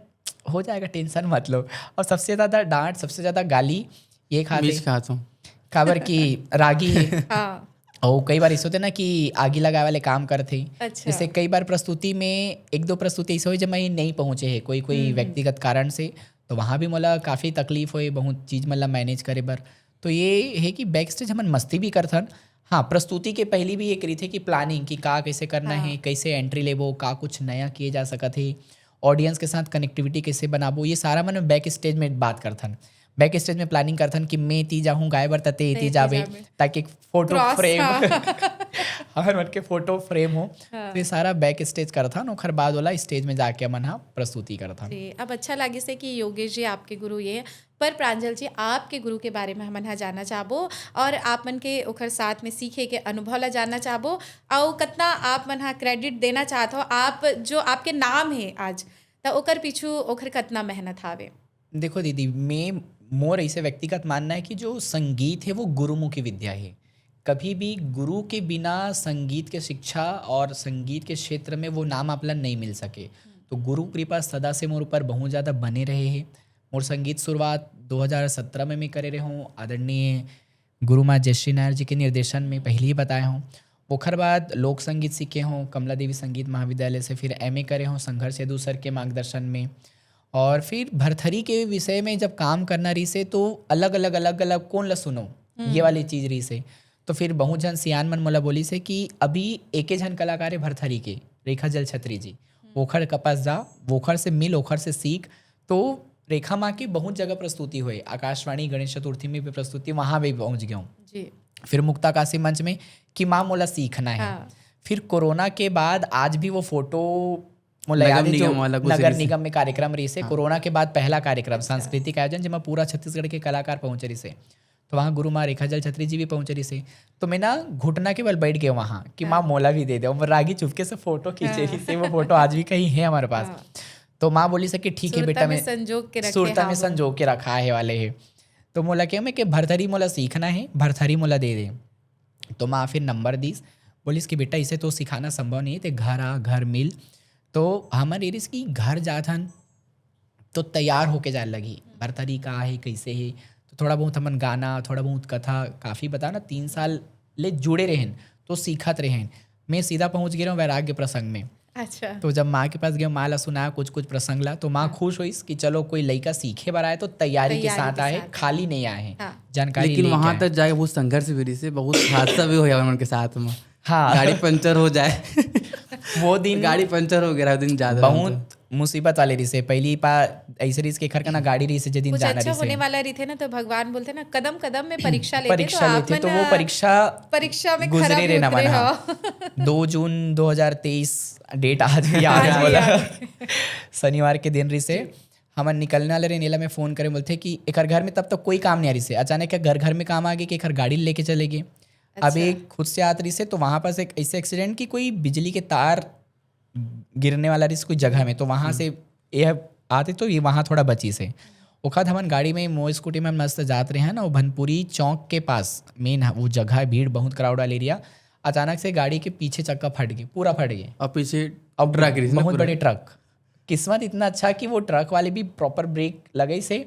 हो जाएगा, टेंशन मत लो। और सबसे ज्यादा डांट, सबसे ज्यादा गाली ये खाथे, बीच खाता हूँ। काबर कि रागी है। हाँ। और कई बार ऐसे होते ना कि आगी लगाए वाले काम करथे। अच्छा। जैसे कई बार प्रस्तुति में एक दो प्रस्तुति ऐसे हुई जब मैं नहीं पहुंचे है कोई कोई व्यक्तिगत कारण से, तो वहाँ भी मोला काफी तकलीफ होए बहुत चीज मतलब मैनेज करे बर। तो ये है कि बैक स्टेज हमन मस्ती भी करथन। हाँ, प्रस्तुति के पहली भी एक रहिथे कि प्लानिंग कि का कैसे करना है, कैसे एंट्री लेबो, का कुछ नया किए जा सकत है, ऑडियंस के साथ कनेक्टिविटी कैसे बनाबो, ये सारा मन बैक स्टेज में बात करथन। बैक स्टेज में प्लानिंग करथन कि मैं ती जाहूँ गाय बर, तते ती जाबे, ताकि एक फोटो फ्रेम, हर मन के फोटो फ्रेम हो। तो ये सारा बैक स्टेज करथन, ओखर बाद वाला स्टेज में जाके मन हा प्रस्तुति करथन। जी, अब अच्छा लागिस हे कि योगेश जी आपके गुरु ये, पर प्रांजल जी आपके गुरु के बारे में हमन हा जानना चाहबो और आप मन के ओखर साथ में सीखे के अनुभव ला जानना चाहबो, अउ कतना आप मन हा क्रेडिट देना चाहत हो, आप जो आपके नाम है आज, त ओकर पीछू ओखर कतना मेहनत हावे? देखो दीदी, मैं, मोर ऐसे व्यक्तिगत मानना है कि जो संगीत है वो गुरुमुखी विद्या है। कभी भी गुरु के बिना संगीत के शिक्षा और संगीत के क्षेत्र में वो नाम आपला नहीं मिल सके। तो गुरु कृपा सदा से मोर ऊपर बहुत ज़्यादा बने रहे है। मोर संगीत शुरुआत दो हज़ार सत्रह में मैं करे रहे हूँ आदरणीय गुरु माँ जयश्री नायर जी के निर्देशन में पहले ही बताए हों। ओखर बाद लोक संगीत सीखे हों कमला देवी संगीत महाविद्यालय से, फिर एमए करे हों संघर्ष यदु सर के मार्गदर्शन में। और फिर भरथरी के विषय में जब काम करना रहिसे तो अलग-अलग, अलग-अलग कोन ल सुनो, ये वाली चीज रहिसे। तो फिर बहुत झन सियान मन मोला बोलिसे कि अभी एके झन कलाकार हे भरथरी के, रेखा जलछत्री जी। ओखर के पास जा, ओखर से मिल, ओखर से सीख। तो रेखा माँ के बहुत जगह प्रस्तुति होए, आकाशवाणी गणेश चतुर्थी में भी प्रस्तुति, वहाँ भी पहुँच गए हूँ। जी। फिर मुक्ताकाशी मंच में कि माँ मोला सीखना है। हाँ। फिर कोरोना के बाद आज भी वो फोटो मोला नगर याद है, जो निगम वाला कुछ नगर रहिसे। निगम में कार्यक्रम रहिसे, कोरोना के बाद पहला कार्यक्रम, सांस्कृतिक आयोजन, जेमा पूरा छत्तीसगढ़ के कलाकार पहुंचे रहिसे। तो वहाँ गुरु माँ रेखा जलछत्री जी भी पहुंचे रहिसे। तो मैं ना घुटना के बल बैठ गए वहाँ कि माँ मोला भी दे दे। और रागी चुपके से फोटो खींचे रहिसे, वो फोटो आज भी कहीं है हमारे पास। तो माँ बोलिसे कि ठीक है सुरता बेटा, में मैं संजोग के रखे सुरता में हावों। संजोग के रखा है वाले है। तो मोला कहे मैं कि भरथरी मोला सीखना है, भरथरी मोला दे दे। तो माँ फिर नंबर दीस, बोलिस कि बेटा इसे तो सिखाना संभव नहीं है, ते घर आ, घर मिल। तो हमर ये रहिस कि घर जात हन तो तैयार होके जाए लगही, भरथरी का है, कैसे है। तो थोड़ा बहुत हमन गाना, थोड़ा बहुत कथा, काफ़ी बता ना, तीन साल ले जुड़े रहेन तो सीखत रहेन। मैं सीधा पहुँच गए रहूँ वैराग्य प्रसंग में। अच्छा। तो जब माँ के पास गए, माँ ला सुनाया कुछ कुछ प्रसंग ला, तो माँ खुश होइस कि चलो कोई लइका सीखे बर आए तो तैयारी के तैयारी साथ के आए, साथ खाली नहीं आए हैं, हाँ। जानकारी लेकिन लेके वहां आए। तक जाए बहुत संघर्ष भी रहिसे, बहुत हादसा भी हो गया उनके साथ में। हाँ। गाड़ी पंचर हो जाए। वो दिन गाड़ी पंचर हो गया दिन ज्यादा। बहुत मुसीबत वाले रहिसे। पहली पा ऐसे रहिस के घर का ना गाड़ी रहिसे, जे दिन कुछ जाना अच्छा होने रहिसे। वाला रहिथे ना, तो भगवान बोलथे ना, कदम कदम में परीक्षा लेथे, परीक्षा तो आप लेथे, मन तो वो परीक्षा परीक्षा में गुजरे खराब रहना उतरे मन हा। हो। दो जून दो हज़ार तेईस, डेट आज भी याद है मोला। शनिवार के दिन रहिसे, हमन निकलने वाले रहे, नेला में फोन करे, बोलथे कि एकर घर में तब तक कोई काम नहीं आ रहिसे, अचानक के घर घर में काम आ गए कि एकर गाड़ी लेके चले गए। अब अच्छा। एक खुद से आत रहिसे, तो वहाँ पास एक ऐसे एक्सीडेंट कि कोई बिजली के तार गिरने वाला रहिस कोई जगह में, तो वहाँ से ये आते तो ये वहाँ थोड़ा बचिस हे। ओखत हमन गाड़ी में, मोर स्कूटी में मस्त जात रहे हैं ना, वो भनपुरी चौक के पास मेन वो जगह है, भीड़ बहुत, क्राउड वाला एरिया। अचानक से गाड़ी के पीछे चक्का फट गए, पूरा फट गए। और पीछे अब ट्रक रहिस ना बहुत पूरा। बड़े ट्रक, किस्मत इतना अच्छा कि वो ट्रक वाले भी प्रॉपर ब्रेक लगाइस हे।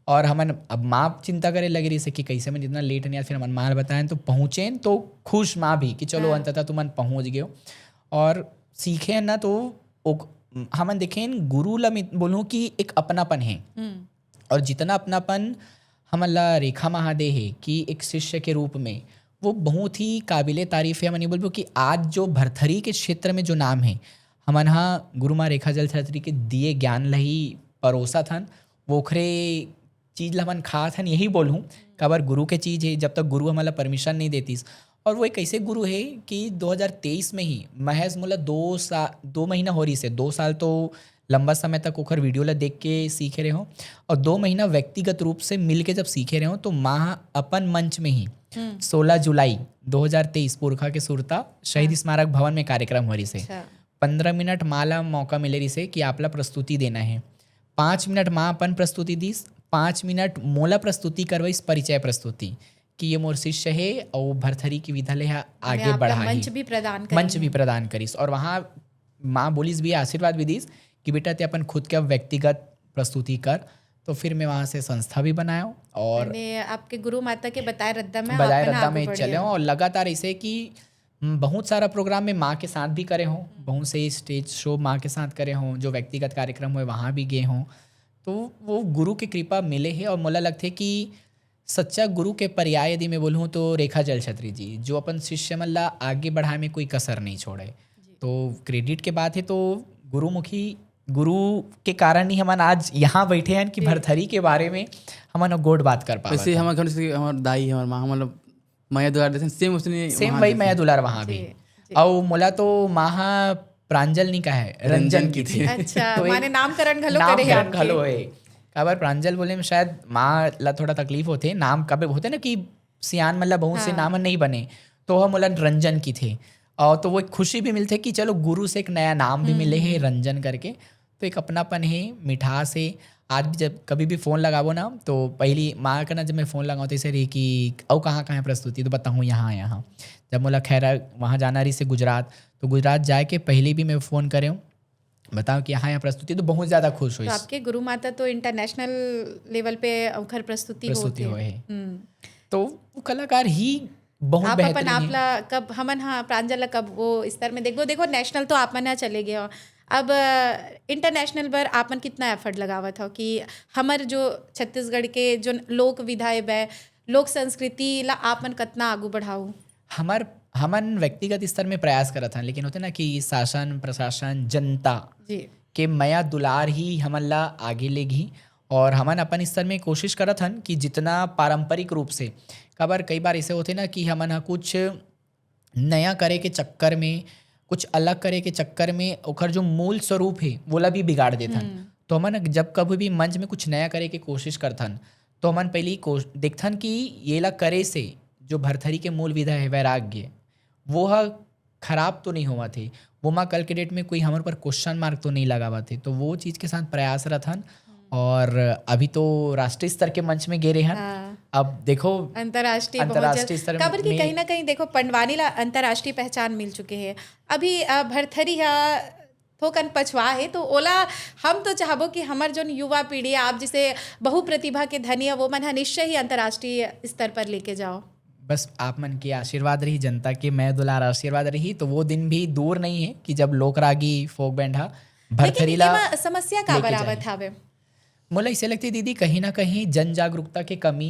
और हमन अब माँ चिंता करे लगे रहिसे कि कैसे मन इतना लेट नहीं आए। फिर हमन माँ ल बताएं तो पहुँचेन तो खुश माँ भी कि चलो अंततः तुमन पहुँच गए हो। और सीखे ना तो ओक-, हमन देखेन गुरु ला मित-, बोलूँ कि एक अपनापन है। और जितना अपनापन हमन ला रेखा माँ दे हे कि एक शिष्य के रूप में, वो बहुत ही काबिले तारीफ है। हमन ये बोलबो कि आज जो भरथरी के क्षेत्र में जो नाम है, हमन हा गुरु माँ रेखा जलछत्री के दिए ज्ञान ला ही परोसत हन, वो ओखरे चीज ला हमन खात हन, यही बोलहूँ। काबर गुरु के चीज है, जब तक गुरु हमन ला परमिशन नहीं देतिस। और वो एक ऐसे गुरु है कि दो हज़ार तेईस में ही महज मोला दो सा-, दो महीना हो रहिसे, दो साल तो लंबा समय तक ओखर वीडियो ला देख के सीखे रहे हो। और दो महीना व्यक्तिगत रूप से मिल के जब सीखे रहे हो, तो माँ अपन मंच में ही सोलह जुलाई दो हज़ार तेईस पुरखा के सुरता शहीद स्मारक भवन में कार्यक्रम हो रहिसे। अच्छा। पंद्रह मिनट माँ ला मौका मिले रहिसे कि आप ला प्रस्तुति देना है। पाँच मिनट माँ अपन प्रस्तुति दीस, पाँच मिनट मोला प्रस्तुति करवाइस, परिचय प्रस्तुति, कि ये मोर शिष्य है और भरथरी की विधा ले हा आगे आपला बढ़ाही। मंच भी प्रदान मंच करिन। भी प्रदान करिस। और वहाँ माँ बोलिस भी, आशीर्वाद भी दीस कि बेटा, ते अपन खुद के व्यक्तिगत प्रस्तुति कर। तो फिर मैं वहाँ से संस्था भी बनाया और मैंने आपके गुरु माता के बताए रद्दा में बताए आप मन रद्दा आगू में बढ़े चले हो। हूँ। और लगातार ऐसे कि, हम्म, बहुत सारा प्रोग्राम में माँ के साथ भी करे हूँ, बहुत से स्टेज शो माँ के साथ करे हूँ, जो व्यक्तिगत कार्यक्रम हुए वहाँ भी गए हूँ। तो वो गुरु के कृपा मिले है। और मोला लगथे कि सच्चा गुरु के पर्याय यदि मैं बोलूँ तो रेखा जलछत्री जी, जो अपन शिष्य मन ला आगे बढ़ाए में कोई कसर नहीं छोड़े। तो क्रेडिट के बात है तो गुरुमुखी, गुरु के कारण ही हमन आज यहाँ बैठे हैं कि भरथरी के बारे में हमन गोठ बात कर पावत वैसे हन। हमारे घर से हमारे दाई, हमारे माँ, मतलब मया दुलार देते, सेम उसने सेम वहाँ वही देते। मया दुलार वहाँ भी। जी, जी। और मोला तो माँ हा प्रांजल नहीं कहे, रंजन की थी। अच्छा, तो एक माने नामकरण घलो करे हे नामकरण आपके। घलो है। काबर प्रांजल बोले में शायद माँ ला थोड़ा तकलीफ होथे, नाम काबर होथे ना कि सियान मन ला बहुत से हाँ। नाम नहीं बने, तो हम बोला रंजन की थे। और तो वो एक खुशी भी मिलथे कि चलो गुरु से एक नया नाम भी मिले है रंजन करके। तो एक अपनापन है, मिठास है। आज भी जब कभी भी फोन लगाबो ना, तो पहली माँ का ना, जब मैं फोन लगाऊँ तो ऐसे रही कि "अउ कहाँ कहाँ है प्रस्तुति?" तो बताऊँ, "यहाँ, यहाँ।" जब मोला खैरा वहाँ जाना रहिसे गुजरात, तो गुजरात जाए के पहले भी मैं फोन करे हूँ, बताओ कि "यहाँ, यहाँ प्रस्तुति", तो बहुत ज्यादा खुश तो हुई। आपके गुरु माता तो इंटरनेशनल लेवल पे उखर प्रस्तुति प्रस्तुति होथे। होए है। हम्म। तो वो कलाकार ही बहुत आप अपन बेहतरीन आप है। ला कब, हमन हा प्रांजल ला कब वो स्तर में देखबो? देखो, नेशनल तो आप मन हा चले गए हो, अब इंटरनेशनल बर आप मन कितना एफर्ट लगावत हो कि हमर जो छत्तीसगढ़ के जो लोक विधा हे बै, लोक संस्कृति ला आप मन कतना आगू बढ़ाओ? हमर हमन व्यक्तिगत स्तर में प्रयास करत हन, लेकिन होथे ना कि शासन प्रशासन जनता जी। के मया दुलार ही हमन ला आगे लेगही। और हमन अपन स्तर में कोशिश करत हन कि जितना पारंपरिक रूप से, काबर कई बार ऐसे होथे ना कि हमन ह कुछ नया करे के चक्कर में, कुछ अलग करे के चक्कर में ओखर जो मूल स्वरूप हे वोला भी बिगाड़ देथन। तो हमन जब कभी भी मंच में कुछ नया करे के कोशिश करथन, तो हमन पहली कोश-, देखथन कि येला करे से जो भरथरी के मूल विधा हे वैराग्य, वो ह खराब तो नहीं होवत हे, वो मा कल के डेट में कोई हमर पर क्वेश्चन मार्क तो नहीं लगावत हे। तो वो चीज के साथ प्रयासरत हन। और अभी तो राष्ट्रीय स्तर के मंच में गे रहे हन। हाँ। अब देखो, अंतर्राष्ट्रीय बहुत अंतर्राष्ट्रीय जल्द, स्तर काबर कि में कहीं ना कहीं देखो, पंडवानी ला अंतर्राष्ट्रीय पहचान मिल चुके हे। अभी अ, भरथरी हा थोकन पछवा हे, तो ओला हम तो चाहबो कि हमर जोन युवा पीढ़ी, आप जैसे बहु प्रतिभा के धनी हे, वो मन हा निश्चय ही अंतर्राष्ट्रीय स्तर पर लेके जाओ। बस आप मन के आशीर्वाद रही, जनता के मया दुलार आशीर्वाद रही, तो वो दिन भी दूर नहीं है कि जब लोकरागी फोक बैंड हा भरथरी लेकिन ला एमा समस्या काबर लेके आवत जाए। हावे? मोला ऐसे लगती दीदी, कहीं ना कहीं जन जागरूकता के कमी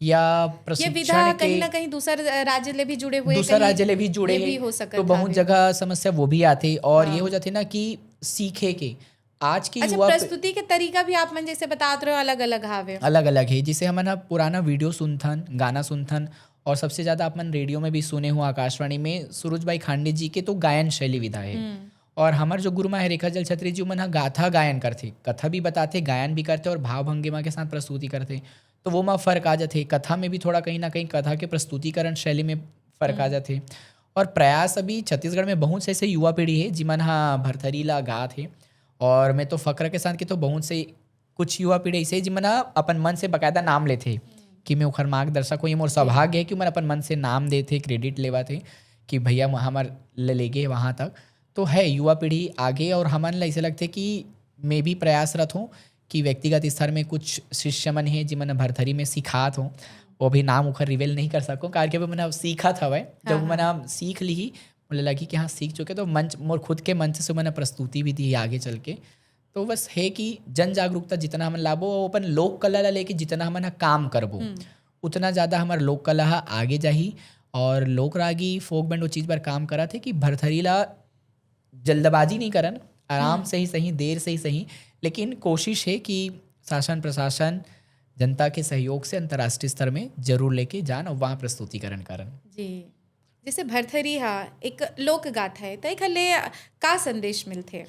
या ये प्रशिक्षण विधा के कहीं ना कहीं दूसर राज्य ले भी जुड़े हुए, दूसरा कहीं राज्य ले भी जुड़े ये भी हैं, हो सकत तो बहुत हावे। जगह समस्या वो भी आती। और ये हाँ। हो जाती ना कि सीखे के आज की अच्छा, युवा पी- प्रस्तुति के तरीका भी आप मन जैसे बतात रहे हो, अलग अलग हावे। अलग अलग है। जैसे हमन ह पुराना वीडियो सुनथन, गाना सुनथन, और सबसे ज्यादा आप मन रेडियो में भी सुने हो, आकाशवाणी में सूरज भाई खांडे जी के तो गायन शैली विधा है। और हमर जो गुरुमा है रेखा जल छत्री जी, मन ह गाथा गायन करथे, कथा भी बताथे, गायन भी करथे और भाव भंगिमा के साथ प्रस्तुति करथे। तो वो मा फर्क आ जाथे। कथा में भी थोड़ा कहीं ना कहीं कथा के प्रस्तुतिकरण शैली में फर्क आ जाथे। और प्रयास अभी छत्तीसगढ़ में बहुत से ऐसे युवा पीढ़ी है जिमन हा भरथरी ला गात हे, और मैं तो फक्र के साथ कि तो बहुत से कुछ युवा पीढ़ी ऐसे हे जिमन हा अपन मन से बकायदा नाम लेथे कि मैं ओखर मार्गदर्शक हूँ। ये मोर सौभाग्य है कि मन अपन मन से नाम देथे, क्रेडिट लेवत हे कि भैया हमर ले लेगे वहाँ तक। तो है युवा पीढ़ी आगे, और हमन ला ऐसे लगथे कि मैं भी प्रयासरत हूँ कि व्यक्तिगत स्तर में कुछ शिष्य मन हे जिमन भरथरी में सिखात हो। वो भी नाम उखर रिवील नहीं कर सको, काबर कि अभी मन सीखत हवय। जब हाँ, मन सीख ली, मुझे लगी कि हाँ, सीख चुके, तो मंच, मोर खुद के मंच से मन प्रस्तुति भी दी आगे चल के। तो बस है कि जन जागरूकता जितना हमन लाबो, वो अपन लोक कला ला लेके जितना हमन ह काम करबो, उतना ज्यादा हमर लोक कला ह आगे जाही। और लोक रागी फोक बैंड वो चीज पर काम करत है कि भरथरी ला जल्दबाजी नहीं करन, आराम से ही सही, देर से ही सही, लेकिन कोशिश है कि शासन प्रशासन जनता के सहयोग से अंतर्राष्ट्रीय स्तर में जरूर लेके जान और वहाँ प्रस्तुतिकरण करन। जी, जैसे भरथरी हा एक लोक गाथा है, तो एखर ले का संदेश मिलथे?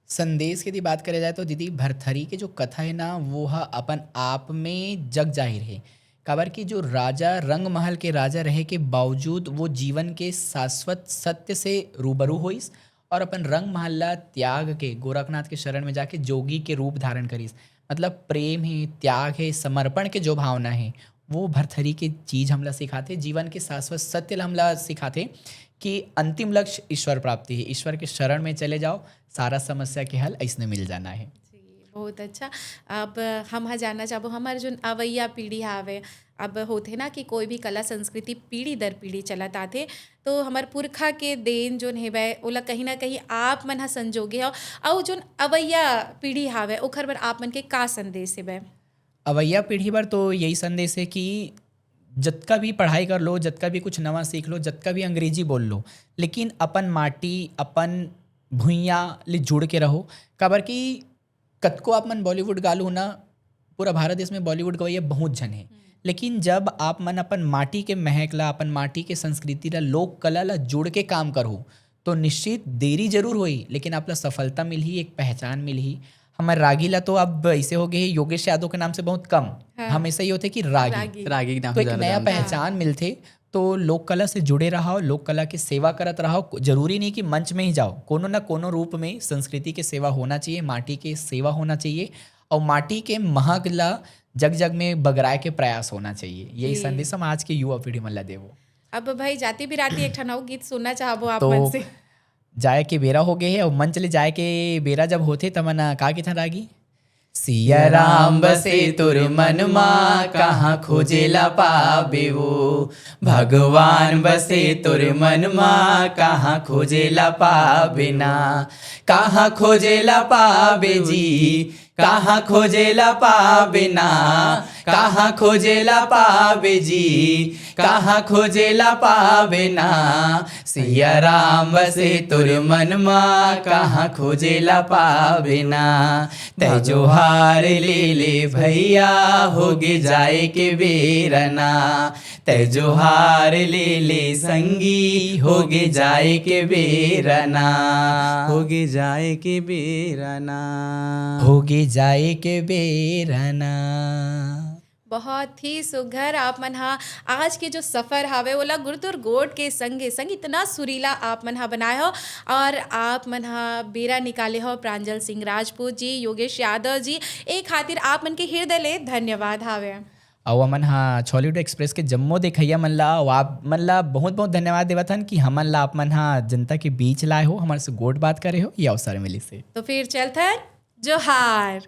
संदेश के यदि बात करे जाए तो दीदी, भरथरी के जो कथा है ना, वो ह अपन आप में जग जाहिर है। काबर कि जो राजा रंगमहल के राजा रहे के बावजूद वो जीवन के शाश्वत सत्य से रूबरू होइस और अपन रंगमहल ला त्याग के गोरखनाथ के शरण में जाके जोगी के रूप धारण करिस। मतलब प्रेम है, त्याग है, समर्पण के जो भावना है, वो भरथरी के चीज हमला सिखाथे, जीवन के शाश्वत सत्य ला हमला सिखाथे कि अंतिम लक्ष्य ईश्वर प्राप्ति है। ईश्वर के शरण में चले जाओ, सारा समस्या के हल ऐसने मिल जाना है। जी, बहुत अच्छा। अब हम हा जानना चाहबो, हमर जोन अवैया पीढ़ी हावे, अब होथे ना कि कोई भी कला संस्कृति पीढ़ी दर पीढ़ी चलत आथे, तो हमर पुरखा के देन जोन हेवय, ओला कहीं ना कहीं आप मन हा संजोगे हो, अउ जोन अवैया पीढ़ी हावे, ओखर बर आप मन के का संदेश हेवय? अवैया पीढ़ी बर तो यही संदेश है कि जतका भी पढ़ाई कर लो, जतका भी कुछ नवा सीख लो, जतका भी अंग्रेजी बोल लो, लेकिन अपन माटी, अपन भुइयां ले जुड़ के रहो। काबर कि कतको आप मन बॉलीवुड गा लो ना, पूरा भारत देश में बॉलीवुड गवैया बहुत झन है, लेकिन जब आप मन अपन माटी के महक ला, अपन माटी के संस्कृति ला, लोक कला ला जुड़ के काम करहु, तो निश्चित देरी जरूर होई, लेकिन आप ला सफलता मिलही, एक पहचान मिलही। हमर रागी ला तो अब ऐसे हो गए हे, योगेश यादव के नाम से बहुत कम, हाँ। हमेशा ये होथे कि रागी। रागी। रागी के नाम तो से एक ज्यादा नया जानते हैं। पहचान मिलथे। तो लोक कला से जुड़े रहो, लोक कला की सेवा करत रहो। जरूरी नहीं कि मंच में ही जाओ, कोनो ना कोनो रूप में संस्कृति के सेवा होना चाहिए, माटी के सेवा होना चाहिए, और माटी के महक ला जग जग में बगराए के प्रयास होना चाहिए। यही जी। संदेश हम आज के युवा पीढ़ी मन ला देवो। अब भाई, जाति बिराती एक ठन अउ गीत सुनना चाहबो आप तो मन से। जाए के बेरा हो गए है, और मंच ले जाए के बेरा जब होथे, त मन का किथन रागी? सिया राम बसे तोर मन मा, कहाँ खोजे ला पाबे वो? भगवान बसे तोर मन मा, कहाँ खोजे ला पाबे ना? कहाँ खोजे ला पाबे जी? कहाँ खोजे ला पाबे ना? कहाँ खोजे ला पाबे जी? कहाँ खोजे ला पाबे ना? सिया राम बसे तोर मन मा, कहाँ खोजे ला पाबे ना? तै जोहार ले ले भैया, होगे जाए के बेरा ना। तै जोहार ले ले संगी, होगे जाए के बेरा ना। होगे जाए के बेरा ना। होगे जाए के बेरा ना। बहुत ही सुघर आप मन हा आज के जो सफर हावे ओला गुरतुर गोठ के संगे संग इतना सुरीला आप मन हा बनाए हो। और आप मन हा बेरा निकाले हो प्रांजल सिंह राजपूत जी, योगेश यादव जी, ए खातिर आप मन के हृदय ले धन्यवाद हावे। अउ हमन हा छॉलीवुड एक्सप्रेस के जम्मो देखइया मन ला अउ आप मन ला बहुत बहुत धन्यवाद देवत हन कि हमन ला आप मन हा जनता के बीच लाए हो, हमर से गोठ बात करे हो, ये अवसर मिलिस हे। तो फिर चलथन, जोहार।